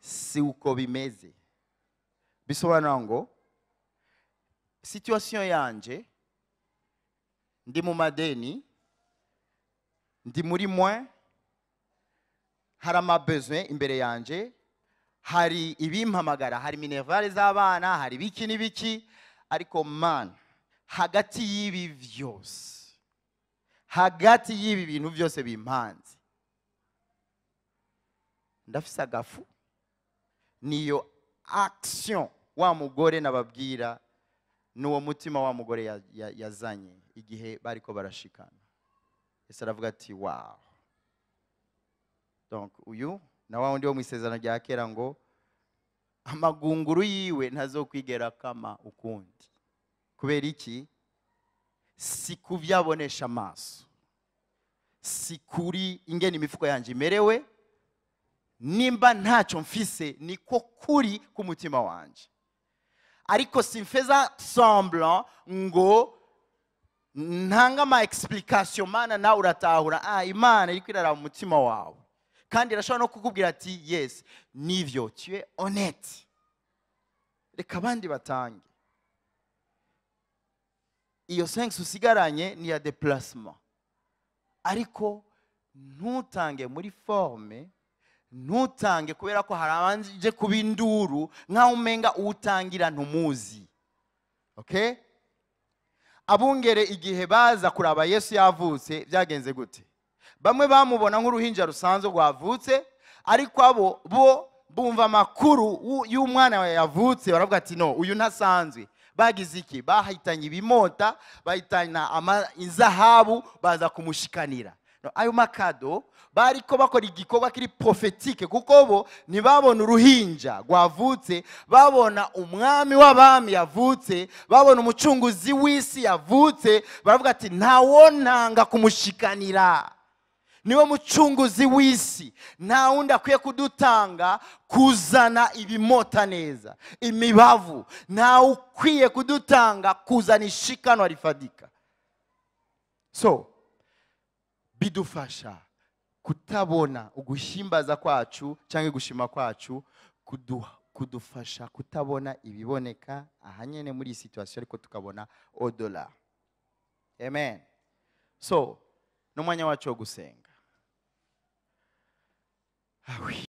si uko bimeze. Bisobanura ngo situation yanje, ndi mu madeni, ndi muri moins, hari ama besoin imbere yanje, hari ibimpamagara, hari minerval z'abana, hari biki n'ibiki, ariko man hagati y'ibi vyose, hagati y'ibi bintu byose bimpanze, ndafise agafu. Niyo action wa mugore nababwira, n'uwo mutima wa mugore yazanye igihe bariko barashikana. Yesu aravuga ati wow. Donc uyu na wa wundi wo mu isezerano rya kera ngo amagunguru yiwe ntazokwigera kama ukundi. Kubera iki? Si kuvyabonesha amaso, si kuri ingene imifuko yanje imerewe, nimba ntacyo mfise niko kuri ku mutima wanje, ariko simfeza semblant ngo ntanga ama explication. Mana nawe uratahura, Imana iriko iraraba umutima wawe, kandi irashobora no kukubwira ati yes nivyo, tu es honnête, reka abandi batange. Iyo 5 usigaranye ni ya déplacement, ariko ntutange muri forme, ntutange kubera ko hari abanje kuba induru nkaho umenga utangira ntumuzi. Okay? Abungere igihe baza kuraba Yesu yavutse byagenze gute? Bamwe bamubona nk'uruhinja rusanzwe rwavutse, ariko abo bo bumva amakuru y'umwana yavutse baravuga ati no, uyu ntasanzwe. Bagize iki? Bahitanye ibimota, bahitana inzahabu, baza kumushikanira. No, ayo makado bariko bakora igikorwa kiri prophétique, kuko bo ntibabona uruhinja rwavutse, babona umwami w'abami yavutse, babona umucunguzi w'isi yavutse, baravuga ati ntawonanga kumushikanira, niwe mucunguzi w'isi, nta wundi akwiye kudutanga kuzana ibimota neza imibavu, nta ukwiye kudutanga kuzana ishikanwa rifadika. So bidufasha kutabona uguhimbaza kwacu cyangwa gushima kwacu, kudufasha kutabona ibiboneka ahanyene muri situation, ariko tukabona au-delà. Amen. So n'umwanya wacu wo gusenga. Ah oui.